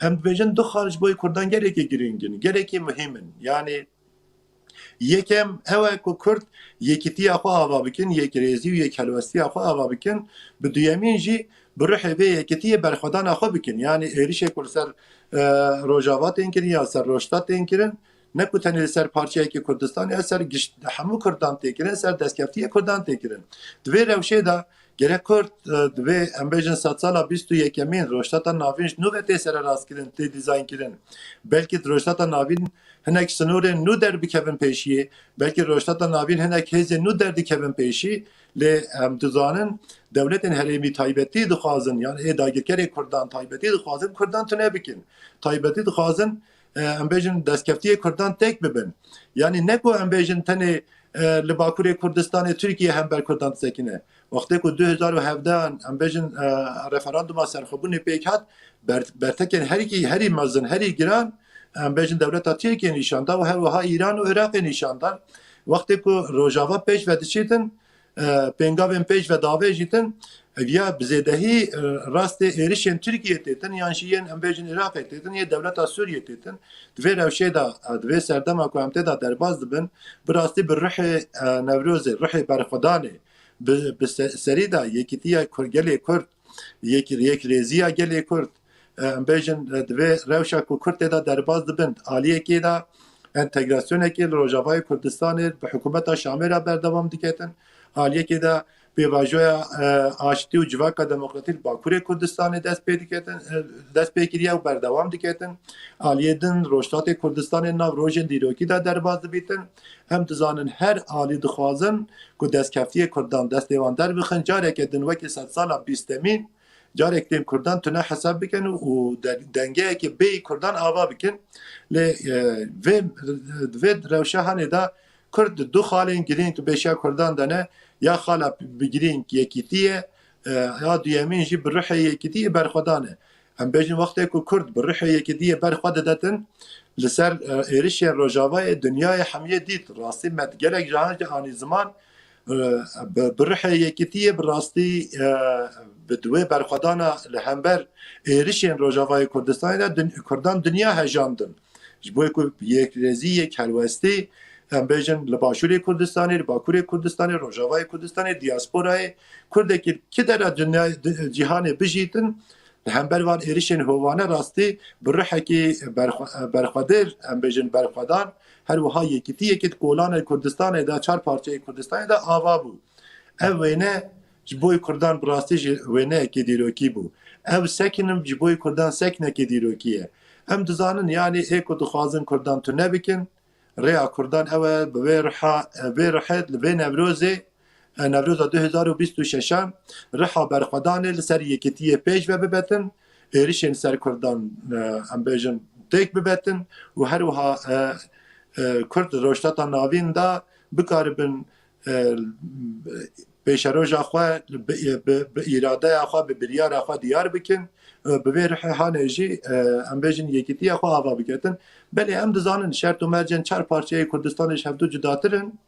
Em dibêjin du xal ji bo Kurdan gelekî girîng in, gelekî muhîm in. Yanî yekem ew e ku Kurd yekîtiya xwe ava bikin, yekrêzî û yekhelwestiya xwe ava bikin. Bi duyemîn jî bi ruhê vê yekîtiyê berxwedana xwe bikin. Yanî êrişê ku li ser, e, Rojava tên kirin ya ser Rojhilata tên kirin, ne ku tenê li ser parçeyekî Kurdistanê, ya ser giş-, hemû Kurdan tê kirin, ser destkeftiyê Kurdan tê kirin. Di vê rewşê de Gerek Kurd, e, divê em bêjin sedsala bîst û yekemîn, rojhilata navîn ji nû ve tê sererastkirin, tê dîzaynkirin. Belkî di rojhilata navîn hinek sinorên nû derbikevin pêşiyê, belkî rojhilata navîn hinek hêzên nû derdikevin pêşî, lê em dizanin dewletên herêmî taybetî dixwazin, yan ê dagirkerê Kurdan taybetî dixwazin Kurdan tune bikin. Taybetî dixwazin, e, em bêjin destkeftiyê Kurdan têk bibin. Yanî ne ku em bêjin tenê, e, li Bakurê Kurdistanê Tirkiye hember Kurdan disekine. Wextê ku du hezar û hevdeh em bêjin, e, referanduma serxwebûnê pêk hat, ber-, bertekên herî, herî mezin, herî giran, em bêjin dewleta Tirkiye nîşan da û her wiha Îran û Iraqê nîşan da. Wextê ku Rojava pêş ve diçîtin, e, pêngavên pêş ve davêjîtin, ev ya bi zêdehî, e, rastê êrişên Tirkiye têtin, yan jî yên em bêjin Iraqê têtin, yê dewleta Sûriyê têtin. Di vê rewşê de, e, di vê serdema ku em tê de derbas dibin, bi rastî bi ruhê, e, Newrozê, ruhê berxwedanê, bi, bi se-, serî de yekîtiya Kur-, gelê Kurd, yek-, yekrêziya gelê Kurd, e, em bêjin, e, di vê rewşa ku Kurd tê de derbas dibin, aliyekê de entegrasyonekê li Rojavayê Kurdistanê bi hikûmeta Şamê re berdewam diketin, aliyekê de pêvajoya, e, aştî û civaka demokratîk li Bakurê Kurdistanê dest pê diketin, e, dest pê kiriye û berdewam diketin. Aliyê din Rojhilatê Kurdistanê nav rojên dîrokî de derbas dibîtin. Em dizanin her alî dixwazin ku destkeftiyê Kurdan destê wan derbixin. Careke din wekî sedsala bîstemîn, carek tên Kurdan tune hesab bikin û de-, dengeyeke bêyî Kurdan ava bikin. Lê, e, vê, vê rewşa hanê de Kurd di du xalên girîng di pêşiya Kurdan de ne, ya xala bi girîng yekîtî ye, e, ya duyemîn jî bi ruhê yekîtî berxwedan e. Em bêjin wextê ku Kurd bi ruhê yekîtiyê ber xwe didetin, li ser, e, êrişên Rojavayê dinyayê hemiyê dît. Rastî me gelek caran jî anî ziman, e, bi, bi ruhê yekîtiyê bi rastî, e, bi di wê berxwedana li hember êrişên Rojavayê Kurdistanê de dun-, Kurdan dinya hejandin. Ji bo ku yekrêzî, yekhelwestî, em bêjin li Başûrê Kurdistanê, li Bakurê Kurdistanê, Rojavayê Kurdistanê, diasporayê, Kurdekî ki dera dinya, di-, cîhanê bijîtin, li hember van êrişên hovane rastî bi ruhekî berxwe-, berxwedêr, em bêjin berxwedan, her wiha yekîtiyekî di kolanê Kurdistanê de, çar parçeyê Kurdistanê de ava bû. Ev wêne ji bo Kurdan bi rastî jî wêneyekî dîrokî bû. Ev sekinim ji bo Kurdan sekinekî dîrokî ye. Em dizanin, yanî ê ku dixwazin Kurdan tune bikin, rêya Kurdan ew e, bi vê riha, vê rihê, li vê Newrozê, e, Newroza du hezar û bîst û şeşan, riha berxwedanê li ser yekîtiyê pêş ve bibetin, êrişên ser Kurdan, e, em bêjin, têk bibetin û her wiha, e, e, Kurd Rojhilata Navîn de bikaribin, e, pêşeroja xwe bi, bi, bi îradeya xwe, bi biryara xwe diyar bikin. E, bi vê rihê hanê jî, e, em bêjin yekîtiya xwe ava biketin. Belê em dizanin şert û mercên çar parçeyê Kurdistanê ji hevdu cudatir in.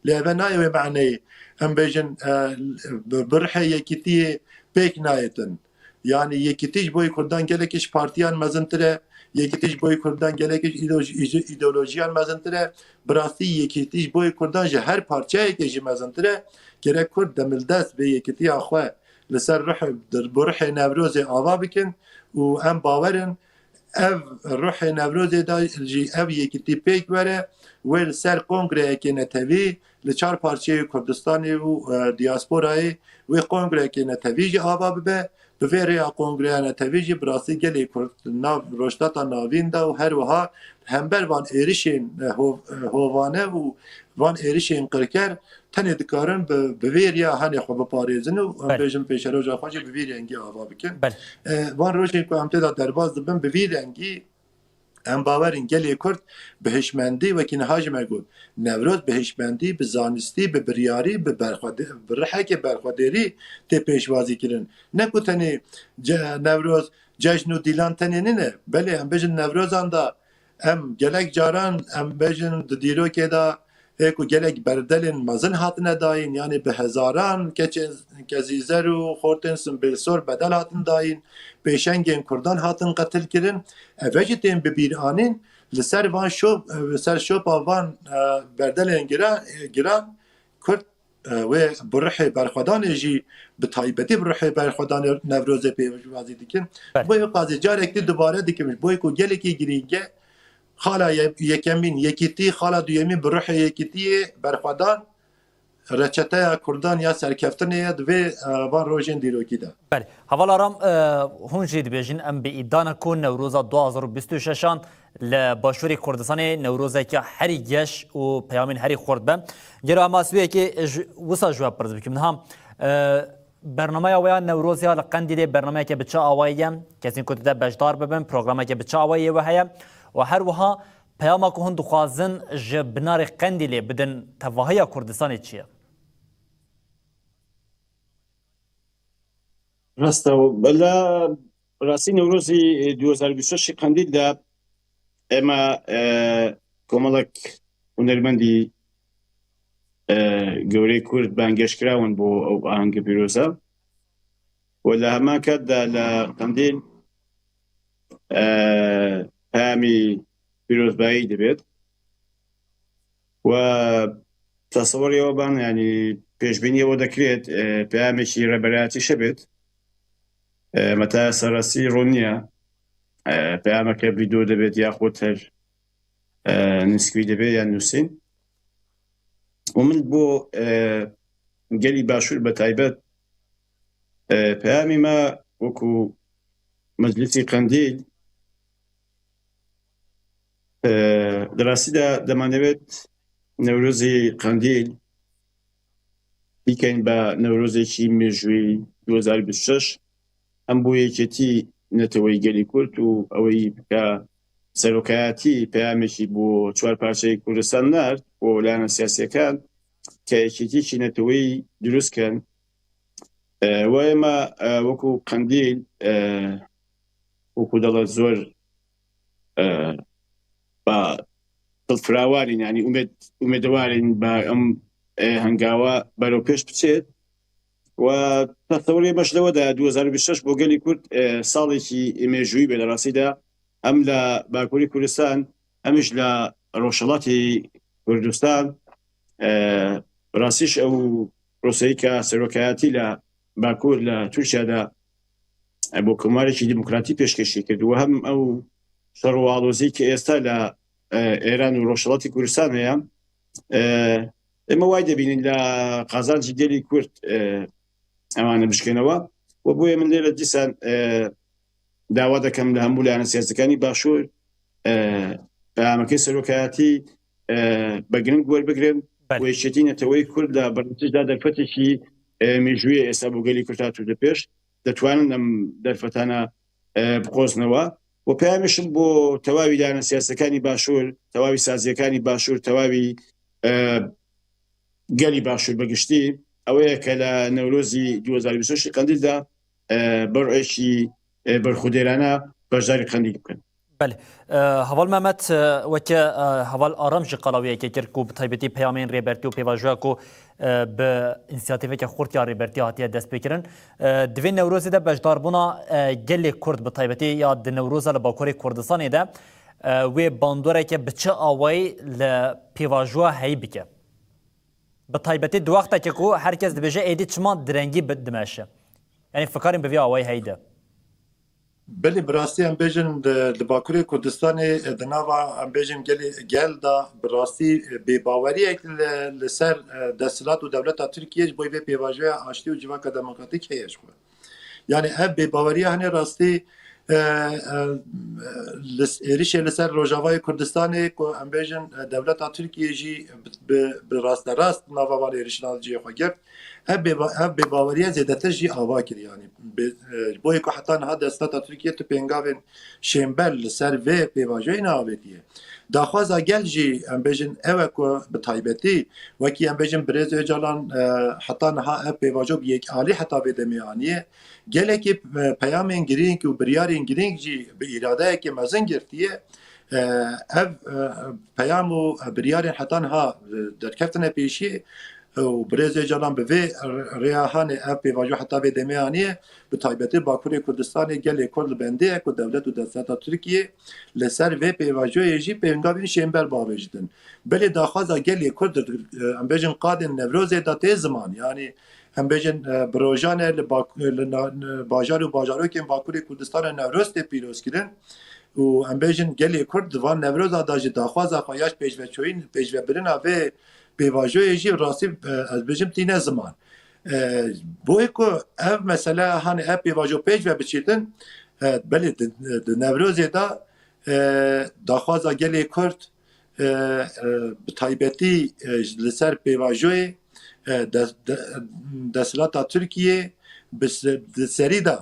Lê eve nayê wê maneyê. Em bêjin, e, bi, bi rihê yekîtiyê pêk nayêtin. Yanî yekîtî ji bo Kurdan gelekî ji partiyan mezintir e. Yekîtî ji bo Kurdan gelekî ji îdeoloji-, îdeolojiyan mezintir e. Bi rastî yekîtî ji bo Kurdan ji her parçeyekê jî mezintir e. Gerek Kurd demildest vê yekîtiya xwe li ser ruh, bi ruhê Newrozê ava bikin û em bawer in ev ruhê Newrozê de jî ev yekîtî pêk were, wê li ser kongreyekê netewî li çar parçeyê Kurdistanê û, e, diasporayê wê kongreyekê netewî jî ava bibe. Bi vê rêya kongreya netewî jî bi rastî gelê Kurd di nav Rojhilata Navîn de û her wiha hember van êrişên, e, ho-, e, hovane û van êrişên qirker tenê dikarin bi, bi vê riya hanê xwe biparêzin û em Belê. bêjin pêşeroja xwe jî bi vî rengî ava bikin. Belê. E, van rojên ku em tê de derbas dibin bi vî rengî em bawer in gelê Kurd bi hişmendî, wekî niha jî me got, Newroz bi hişmendî, bi zanistî, bi biryarî, bi berxwedê-, bi rihekê berxwedêrî tê pêşwazî kirin. Ne ku tenê ce-, Newroz cejn û dîlan tenê nîne. Belê, em bêjin Newrozan de em gelek caran, em bêjin di dîrokê de ê ku gelek berdelên mezin hatine dayîn, yanî bi hezaran keçên kezîzer û xortên simbêlsor bedel hatin dayîn, pêşengên Kurdan hatin qetil kirin. Eve jî tên bi bîr anîn, li ser van şop, li ser şopa van, e, berdelên gira-, giran Kurd, e, wê bi ruhê berxwedanê jî, bi taybetî bi ruhê berxwedanê Newrozê pêşwazî dikin. Belê. Bo wê qazê carek dî dubare dikim, ji bo ku gelekî girîng e, xala ye-, yekemîn yekîtî, xala duyemîn bi ruhê yekîtiyê berxwedan, reçeteya Kurdan ya serkeftinê ye di vê, e, van rojên dîrokî de. Belê. Heval Aram, e, hûn jî dibêjin, em bi îdana ku Newroza du hazar û bîst û şeşan li Başûrê Kurdistanê Newrozeke herî geş û peyamên herî xurt be. Gelo em asbiyekê ji, wisa ji we pirs bikim. Niha, e, bernameya we ya Newroz ya li Qendîlê bernameyeke bi çi awayî ye? Kesên ku dide beşdar bibin, programeke bi çi awayî we heye? Û her wiha peyama ku hûn dixwazin ji binarê Qendîlê bidin tevahiya Kurdistanê çi ye? Rast e, bela rastî Newrozî du hezar bîst û şeş Qendîl de ema, e, komelek hunermendî, e, gewreyê Kurd bangehşt kirawin bo ew ahenge pîroz e. Û li heman kat de li Qendîl, e, peyamî pîrozbayî dibêt. Û tesewirê we ban, yanî pêşbîniyê we dekirêt, e, peyamekî rêberayetî şibêt. E, meta serastî rû niye. E, peyameke vîdeo dibêt yaxud her, e, nivîskî dibê yan nûsîn. Û min bo, e, gelî Başûr bi taybet, e, peyamî me wekû Meclisî Qendîl, e, di rastî de dema newêt Newrozî Qendîl bikeyn be Newrozekî mêjûyî du hezar bîst û şeş, em bo yekêtî neteweyî gelî Kurd û eweyî bike serokayetî peyamekî bo çar parçeyê Kurdistan nerd bo layena siyasiyekan ke yekêtîkî neteweyî dirust kin. E, we ême, e, wekû Qendîl, e, wekû dewlet zor, e, ba dilfirawanîn, yanî umêd, umêdwarîn ba em, e, hengawa berewpêş biçêt. Û tesewirê me ji lewe de du hezar û bîst û şeş bo gelî Kurd, e, salekî mêjûyî bê. Di rastî de em li Bakurê Kurdistan, em ji li Rojhilatê Kurdistan, e, rastî ji ew proseyî ke serokayetî li Bakur li Tirkiye de, e, bo komarekî demokratî pêşkêşî kir. Û hem ew şer û alozî ke êsta li, e, Êran û Rojhilatê Kurdistan heye, e, ême way dibînin li qazancî gelî Kurd, e, ewane bişkênewa. Û boye min lêre dîsan, e, dawa dikim li hemû layena siyasîkanî Başûr, e, peyamekê serokayetî, e, bi giring werbigirin. Belê. Û yekêtî neteweyî Kurd li bernameya derfetekî, e, mêjûyê êsta bo gelî Kurd hatû di pêş. Ditwanin em derfetana, e, biqoznewa. Û peyamê şim bo tewavî layena siyasîkanî Başûr, tewavî saziyekanî Başûr, tewavî, e, gelî Başûr bi giştî, ew ê ke li Newrozî du hezar bîst û şeş Qendîl de, e, bi rêkî, e, berxwedêrane beşdarî Qendîl bikin. Belê. E, Heval Mehmet, e, weke, e, Heval Aram jî qala wê yekê kir ku bi taybetî peyamên Rêbertî û pêvajoya ku, e, bi însiyatîveke xurt ya Rêbertî hatiye destpêkirin. E, di vê Newrozê de beşdarbûna, e, gelê Kurd bi taybetî ya di Newroza li Bakurê Kurdistanê de, e, wê bandoreke bi çi awayî li pêvajoya heyî bike? Bi taybetî di wextekê ku her kes dibêje êdî çima direngî bi-, dimeşe. Yanî fikarên bi vî awayî heyî de. Belê, bi rastî em bêjin di, di Bakurê Kurdistanê, di nava em bêjin gelê, gel de bi rastî bêbaweriyek li, li ser, e, desthilat û dewleta Tirkiyê ji bo vê pêvajoya aştî û civaka demokratîk heye ji xwe. Yani ev bêbaweriya hene rastî, e, e, li, êrişê li ser Rojavayê Kurdistanê ku em bêjin, e, dewleta Tirkiyê jî bi, bi, bi rasterast nava van êrişan cihê xwe girt. Ev bêba-, ev bêbaweriya zêdetir jî ava kir yani. Bê-, e, ji bo yê ku heta niha desteta Tirkiyê tu pêngavên şênber li ser vê pêvajoyê neavêtiye. Daxwaza gel jî em bêjin ew e ku bi taybetî wekî em bêjin Birêz Ocalan, e, heta niha ev pêvajo bi yekalî heta vê demê aniye. Gelekî, e, peyamên girîng û biryarên girîng jî bi îradeyekê mezin girtiye. E, ev, e, peyam û biryarên heta niha, e, derkeftine pêşiyê û Birêz Ocalan bi vê rêya hanê ev pêvajo heta vê demê aniye, bi taybetî Bakurê Kurdistanê gelê Kurd li bendê ye ku dewlet û desteta Tirkiyê li ser vê pêvajoyê jî pêngavên şênber bavêjidin. Belê daxwaza gelê Kurd, e, em bêjin qadên Newrozê de tê ziman, yanî em bêjin, e, bi rojan e li bak-, li na-, bajar û bajarokên Bakurê Kurdistanê Newroz tê pîrozkirin û em bêjin gelê Kurd di van Newroza de jî daxwaza xwe ya ji pêşveçûyîn, pêşvebirina vê pêvajoyê jî rastî, e, ez bêjim tîne ziman. E, Boyê ku ev mesele, hani ev pêvajo pêş ve biçîtin, e, belê di, di Newrozê de, e, daxwaza gelê Kurd, e, e, bi taybetî, e, li ser pêvajoyê, e, de, de, desthilata Tirkiyê bi se-, di serî de,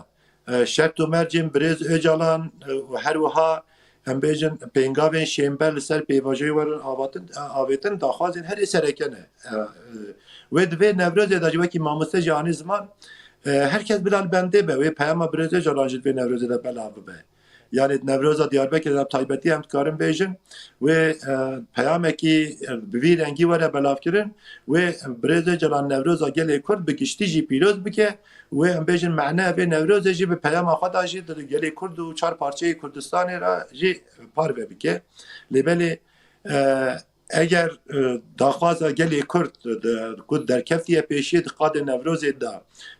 e, şert û mercên birêz Ocalan, e, û her wiha em bêjin pêngavên şênber li ser pêvajoyê werin avatin, e, avêtin daxwazên herî sereke ne. E, e, wê di vê Newrozê de jî wekî mamoste jî anî ziman, e, her kes bila li bendê be, wê peyama birêz Ocalan jî di vê Newrozê de belav bibe. Yani Newroza Diyarbekirê de bi taybetî em dikarin bêjin, wê, e, peyamekî, e, bi vî rengî were belavkirin, wê birêz Ocalan Newroza gelê Kurd bi giştî jî pîroz bike, wê em bêjin mane vê Newrozê jî bi peyama xwe de jî di gelê Kurd û çar parçeyê Kurdistanê re jî parve bike. Lê belê, e, eger, e, daxwaza gelê Kurd de, ku derkeftiye pêşiyê di qadê Newrozê de,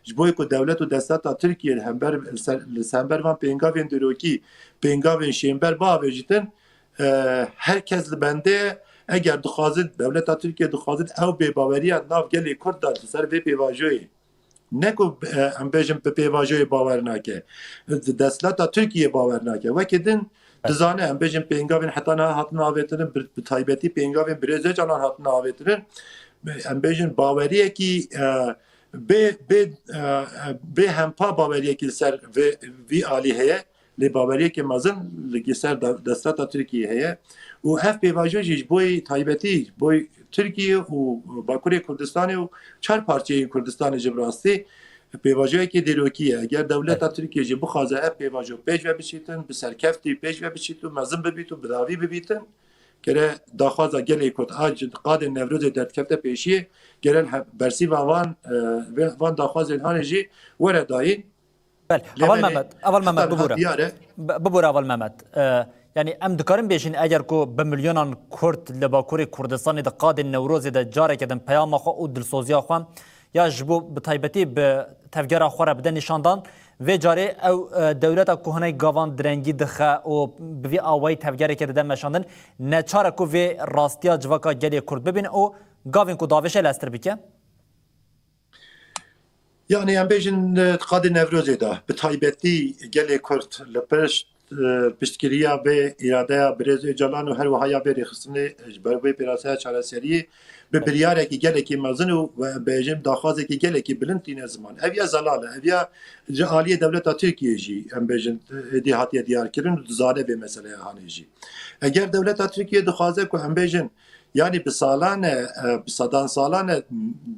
ji bo ku dewlet û desteta Tirkiye li hember, li ser, li hember van pêngavên dîrokî, pêngavên şênber biavêjîtin, e, her kes li bendê ye. Eger dixwazin, dewleta Tirkiye dixwazin ew bêbaweriya nav gelê Kurd de li ser vê pêvajoyê, ne ku, e, em bêjin bi pêvajoyê bawer nake. Di desthilata Tirkiyê bawer nake. Wekî din dizane, em bêjin pêngavên heta niha hatin avêtirin, bi, bi taybetî pêngavên birêz Ocalan hatin avêtirin. Em bêjin baweriyekî, e, bê, bê, e, bê hempa baweriyekî li ser vê, vî alî heye. Lê baweriyeke mezin li ser de-, desthilata Tirkiyê heye û ev pêvajo jî ji boyî taybetî, ji boyî Tirkiye û Bakurê Kurdistanê û çar parçeyên Kurdistanê jî bi rastî pêvajoyekî dîrokî ye. Eger dewleta Tirkiye jî bixwaze ev pêvajo pêş ve biçîtin, bi serkeftî pêş ve biçît û mezin bibît û bi dawî bibîtin, gere daxwaza gelê Kurd a ji qadên Newrozê derdikefte pêşiyê, gere li he-, bersîva van, e, ve-, van daxwazên hanê jî were dayîn. Bel, Lê Heval belê, Mehmet, Heval Mehmet, heta niha bibûre. Diyar e. Bi-, bibûre Heval Mehmet. E, yani em dikarin bêjin, eger ku bi milyonan Kurd li Bakurê Kurdistanê di qadên Newrozê de careke din peyama xwe û dilsoziya xwe ya ji bo bi taybetî bi tevgera xwe re bide nîşandan, vê carê ew, e, dewleta ku hinek gavan direngî dixe û bi vî awayî tevgereke dide meşandin, neçar e ku vê rastiya civaka gelê Kurd bibîn û gavên ku davêşe leztir bike? Yani em bêjin, e, di qadê Newrozê de, bi taybetî gelê Kurd li pişt, e, piştgiriya vê îradeya birêz Ocalan û her wiha ya vê rêxistinê, e, ji ber vê pênaseya çareseriyê bi biryarekî gelekî mezin û, ve bêjin daxwazekî gelekî bilind tîne ziman. Ev ya zelal e, ev ya ji aliyê dewleta Tirkiyê jî em bêjin, e, êdî hatiye diyarkirin û dizane vê meseleya hanê jî. Eger dewleta Tirkiye dixwaze ku em bêjin, yani bi salan e, e, bi sedan salan e,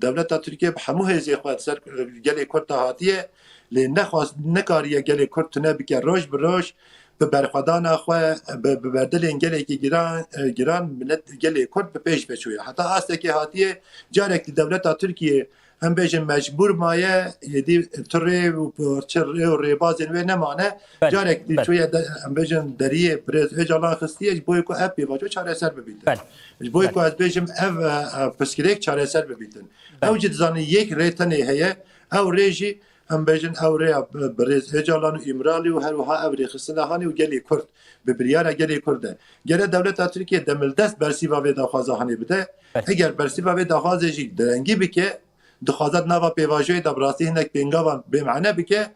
dewleta Tirkiye bi hemû hêzê xwe ser, e, gelê Kurd de hatiye, lê nexwast, nekariye gelê Kurd tune bike roj bi roj, bi berxwedana xwe, bi, bi berdilên gelekî giran, e, giran milet gelê Kurd bi pêş ve çûye. Heta astekê hatiye, carek di dewleta Tirkiye, em bêjin mecbûr maye, êdî tu rê û parçe rê û rêbazên wê nemane. Belê, Carek dî belê. Çûye de, em bêjin deriyê birêz Ocalan xistiye, ji bo ku ev pêvajo çareser bibîtin. Belê. Ji bo Belê. Ku ez bêjim ev, e, e, pirsgirêk çareser bibîtin. Belê. Ew jî dizanin yek rê tenê heye, ew rê jî em bêjin ew rêya bi-, birêz Ocalan û Îmralî û her wiha ev rêxistina hanê û gelê Kurd bi biryara gelê Kurd e. Gere dewleta Tirkiye demildest bersîva vê daxwaza hanê bide. Belê. Eger bersîva vê daxwazê jî direngî bike, dixwaze di nava pêvajoyê de bi rastî hinek pêngavan bêmane bike.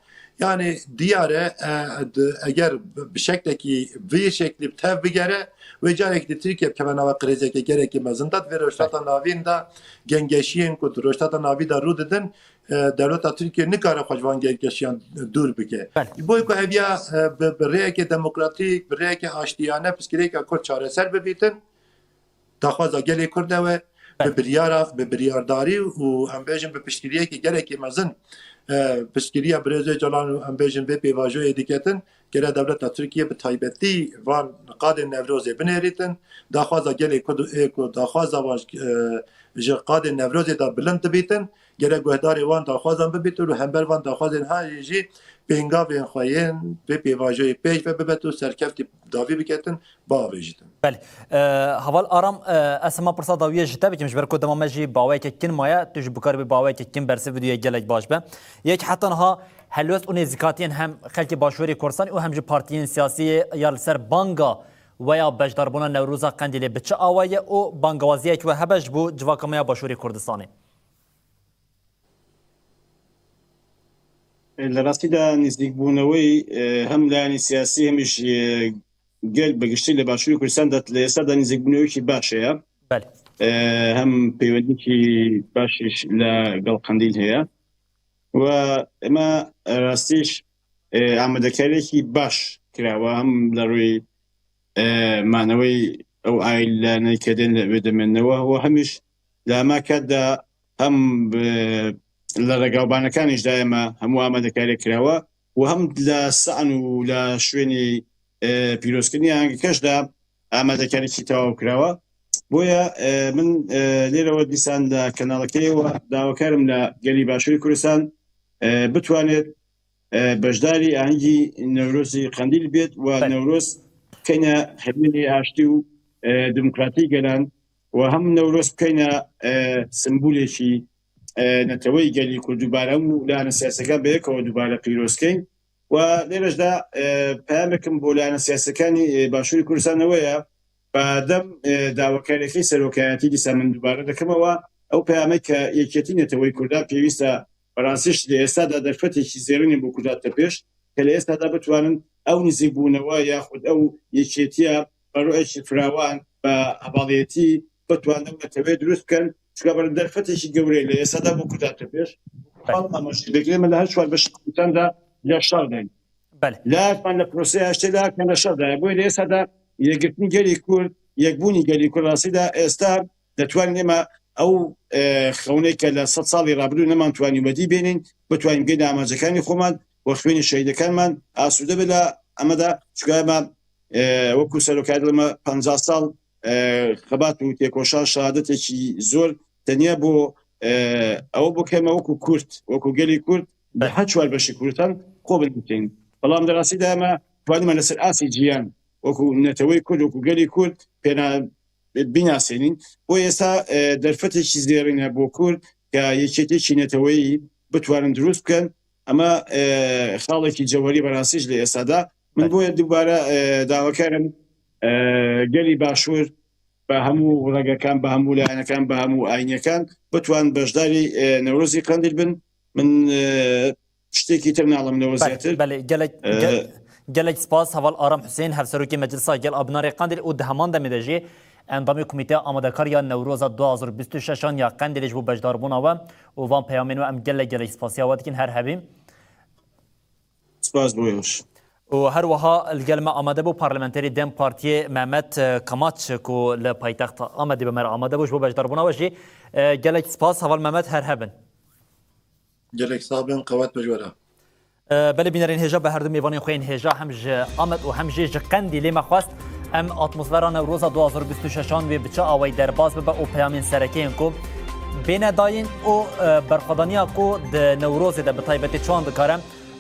Yani diyar e, e, di, eger bi, bi şeklekî, vî şeklî bi tev bigere, wê carekî di Tirkiye bikeve nava krîzeke gelekî mezin de, di vê Rojhilata Navîn de gengeşiyên ku di Rojhilata Navî de rû didin, e, dewleta Tirkiye nikare xwe ji van gengeşiyan dûr bike. Belê. Ji bo ku ev ya, e, bi, bi rêyeke demokratîk, bi rêyeke aştiyane pirsgirêka Kurd çareser bibîtin, daxwaza gelê Kurd e we, Belê. Bi biryara, bi biryardarî û em bêjin bi piştgiriyekî gelekî mezin, e, piştgiriya birêz Ocalan û em bêjin vê pêvajoyê diketin, gere dewleta Tirkiye bi taybetî van qadên Newrozê binêrîtin, daxwaza gelê Kurd û ê ku daxwaza van, e, ji qadên Newrozê de bilind dibîtin, gere guhdarê wan daxwazan bibîtin û hember van daxwazên hanê jî pêngavên xwe yên vê pêvajoyê pêş ve bibet û serkeftî dawî biketin, biavêjîtin. Belê. E, Heval Aram, e, ez hema pirsa dawiyê ji te bikim, ji ber ku dema me jî baweyeke kin maye, tu jî bikaribî baweyeke kin bersiv bidî, gelek baş be. Yek heta niha helwest û nêzîkatiyên hem xelkê Başûrê Kurdistanê û hem jî partiyên siyasî ya li ser banga we ya beşdarbûna Newroza Qendîlê bi çi awa ye û bangewaziyek we hebe ji bo civaka me ya Başûrê Kurdistanê? Li rastî de nêzîkbûneweyî, e, hem layanê siyasî hem jî, e, gel bi giştî li Başûrê Kurdistan de li êsta de nêzîkbûnewekî baş heye. Belê. E, hem peywendîkî baş jî li gel Qendîl heye. Û ema rastî jî, e, amadekariyekî baş kirawe hem li rûyê, e, maneweyî ew aîleyane ke tên li wê de mendine we û hem jî li hema kat de hem, e, li regabanekan jî de ema hemû amadekariyek kirawe û hem li san û li şwênê, e, pîrozkirina angekî jî de amadekariyekî tewaw kirawe. Boye, e, min, e, lêre we dîsan li kenalekê we dawekar im li gelî Başûrê Kurdistan, e, bitwanêt, e, beşdarî ahengî Newrozê Qendîl bêt û Belê. Newroz bikeyne hemînê aştî û, e, demokratî gelan û hem Newroz bikeyne, e, sembolekî, e, neteweyî gelî ku dubare hemû layana siyasekan bi yekê dubare pîroz keyn. Û lêre jî de, e, peyamekim bo layana siyasekanî, e, Başûrê Kurdistan ew ye, bi dem, e, dawekariyekî serokayetî dîsa min dubare dikim ew, ew peyamê ke yekêtî neteweyî Kurdan pêwîst e, bi rastî jî li êsta de derfetekî zêrînê bo Kurdan te pêş, ke li êsta de bitwanin ew nêzîkbûnewe yaxud ew yekêtiya bi rûyekî firawan, bi hevaliyetî bitwanin ew neteweyê dirust bikin, çunka bi derfetekî gewr e li êsta de bo Kurdan te pêş. Belê. Bal amaje dikirê me li her çar beşê Kurdan de li şer de. Belê. Li her çar li proseya aştiyê li her çar li şer de. Boye li êsta de yekgirtinî gelî Kurd, yekbûnî gelî Kurd rastî de êsta detwanî ema ew, e, xewnê ke li sed salî rabidû neman twanî wedî bênîn, bitwanîn bigihîn amacekanî xweman û xwînê şehîdekanman asûde be li ema de, çunka ema, e, wekû serokayetê me penca sal, e, xebat û têkoşan şehadetekî zor tenya bo, e, ew bo ke me wekû Kurd, wekû gelî Kurd, di Belê. her çar beşê Kurdistan xwe binivîsîn. Belam di rastî de ema twanîme li ser asê ciyan wekû neteweyê Kurd, wekû gelî Kurd pêna binasênîn. Bo êsta, e, derfetekî zêrîn e bo Kurd ke yekêtiyekî neteweyî bitwanin dirust bikin. Ema, e, xalekî cewherî bi rastî jî li êsta de. Min Belê. boye dubare, e, dawekar im, e, gelî Başûr bi hemû regekan, bi hemû layanekan, bi hemû ayînekan bitwan beşdarî, e, Newrozî Qendîl bin. Min, e, tiştekî tir nalim li we Belê, zêtir. belê, gelek, E, ge-, gelek spas heval Aram Husên, Hevserokê Meclisa Gel a Binarê Qendîl û di heman demê de jî endamê Komîteya Amadekar ya Newroza du hazar bîst û şeşan ya Qendîlê ji bo beşdarbûna we û van peyamên we em gelek, gelek spasiya we dikin, her hebî. Spas bo we. Û her wiha li gel me amade bû parlamenterê dem Partiyê Mehmet, e, Kamaç ku li paytexta Amedê bi me re amade bû ji bo beşdarbûna we jî. E, gelek spas heval Mehmet, her hebin. Gelek sax bin, qewet be ji we re. E, belê bînerên hêja, bi her du mêvanên xwe yên hêja hem ji Amed û hem jî ji Qendîlê me xwest em atmosfera Newroza du hazar bîst û şeşan wê bi çi awayî derbas bibe û peyamên sereke yên ku bêne dayîn û, e, berxwedaniya ku di Newrozê de bi taybetî çawan dikare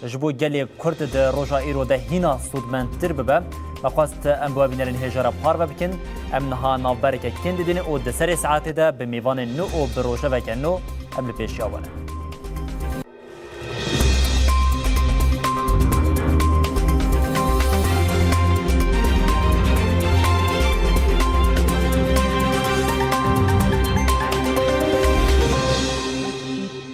ji bo gelê Kurd di roja îro de hîna sûdmendtir bibe. Me xwest em bi we bînerên hêja re parve bikin. Em niha navbereke kên didînin û di serê saetê de bi mêvanên nû û bi rojeveke nû em li pêşiya we ne.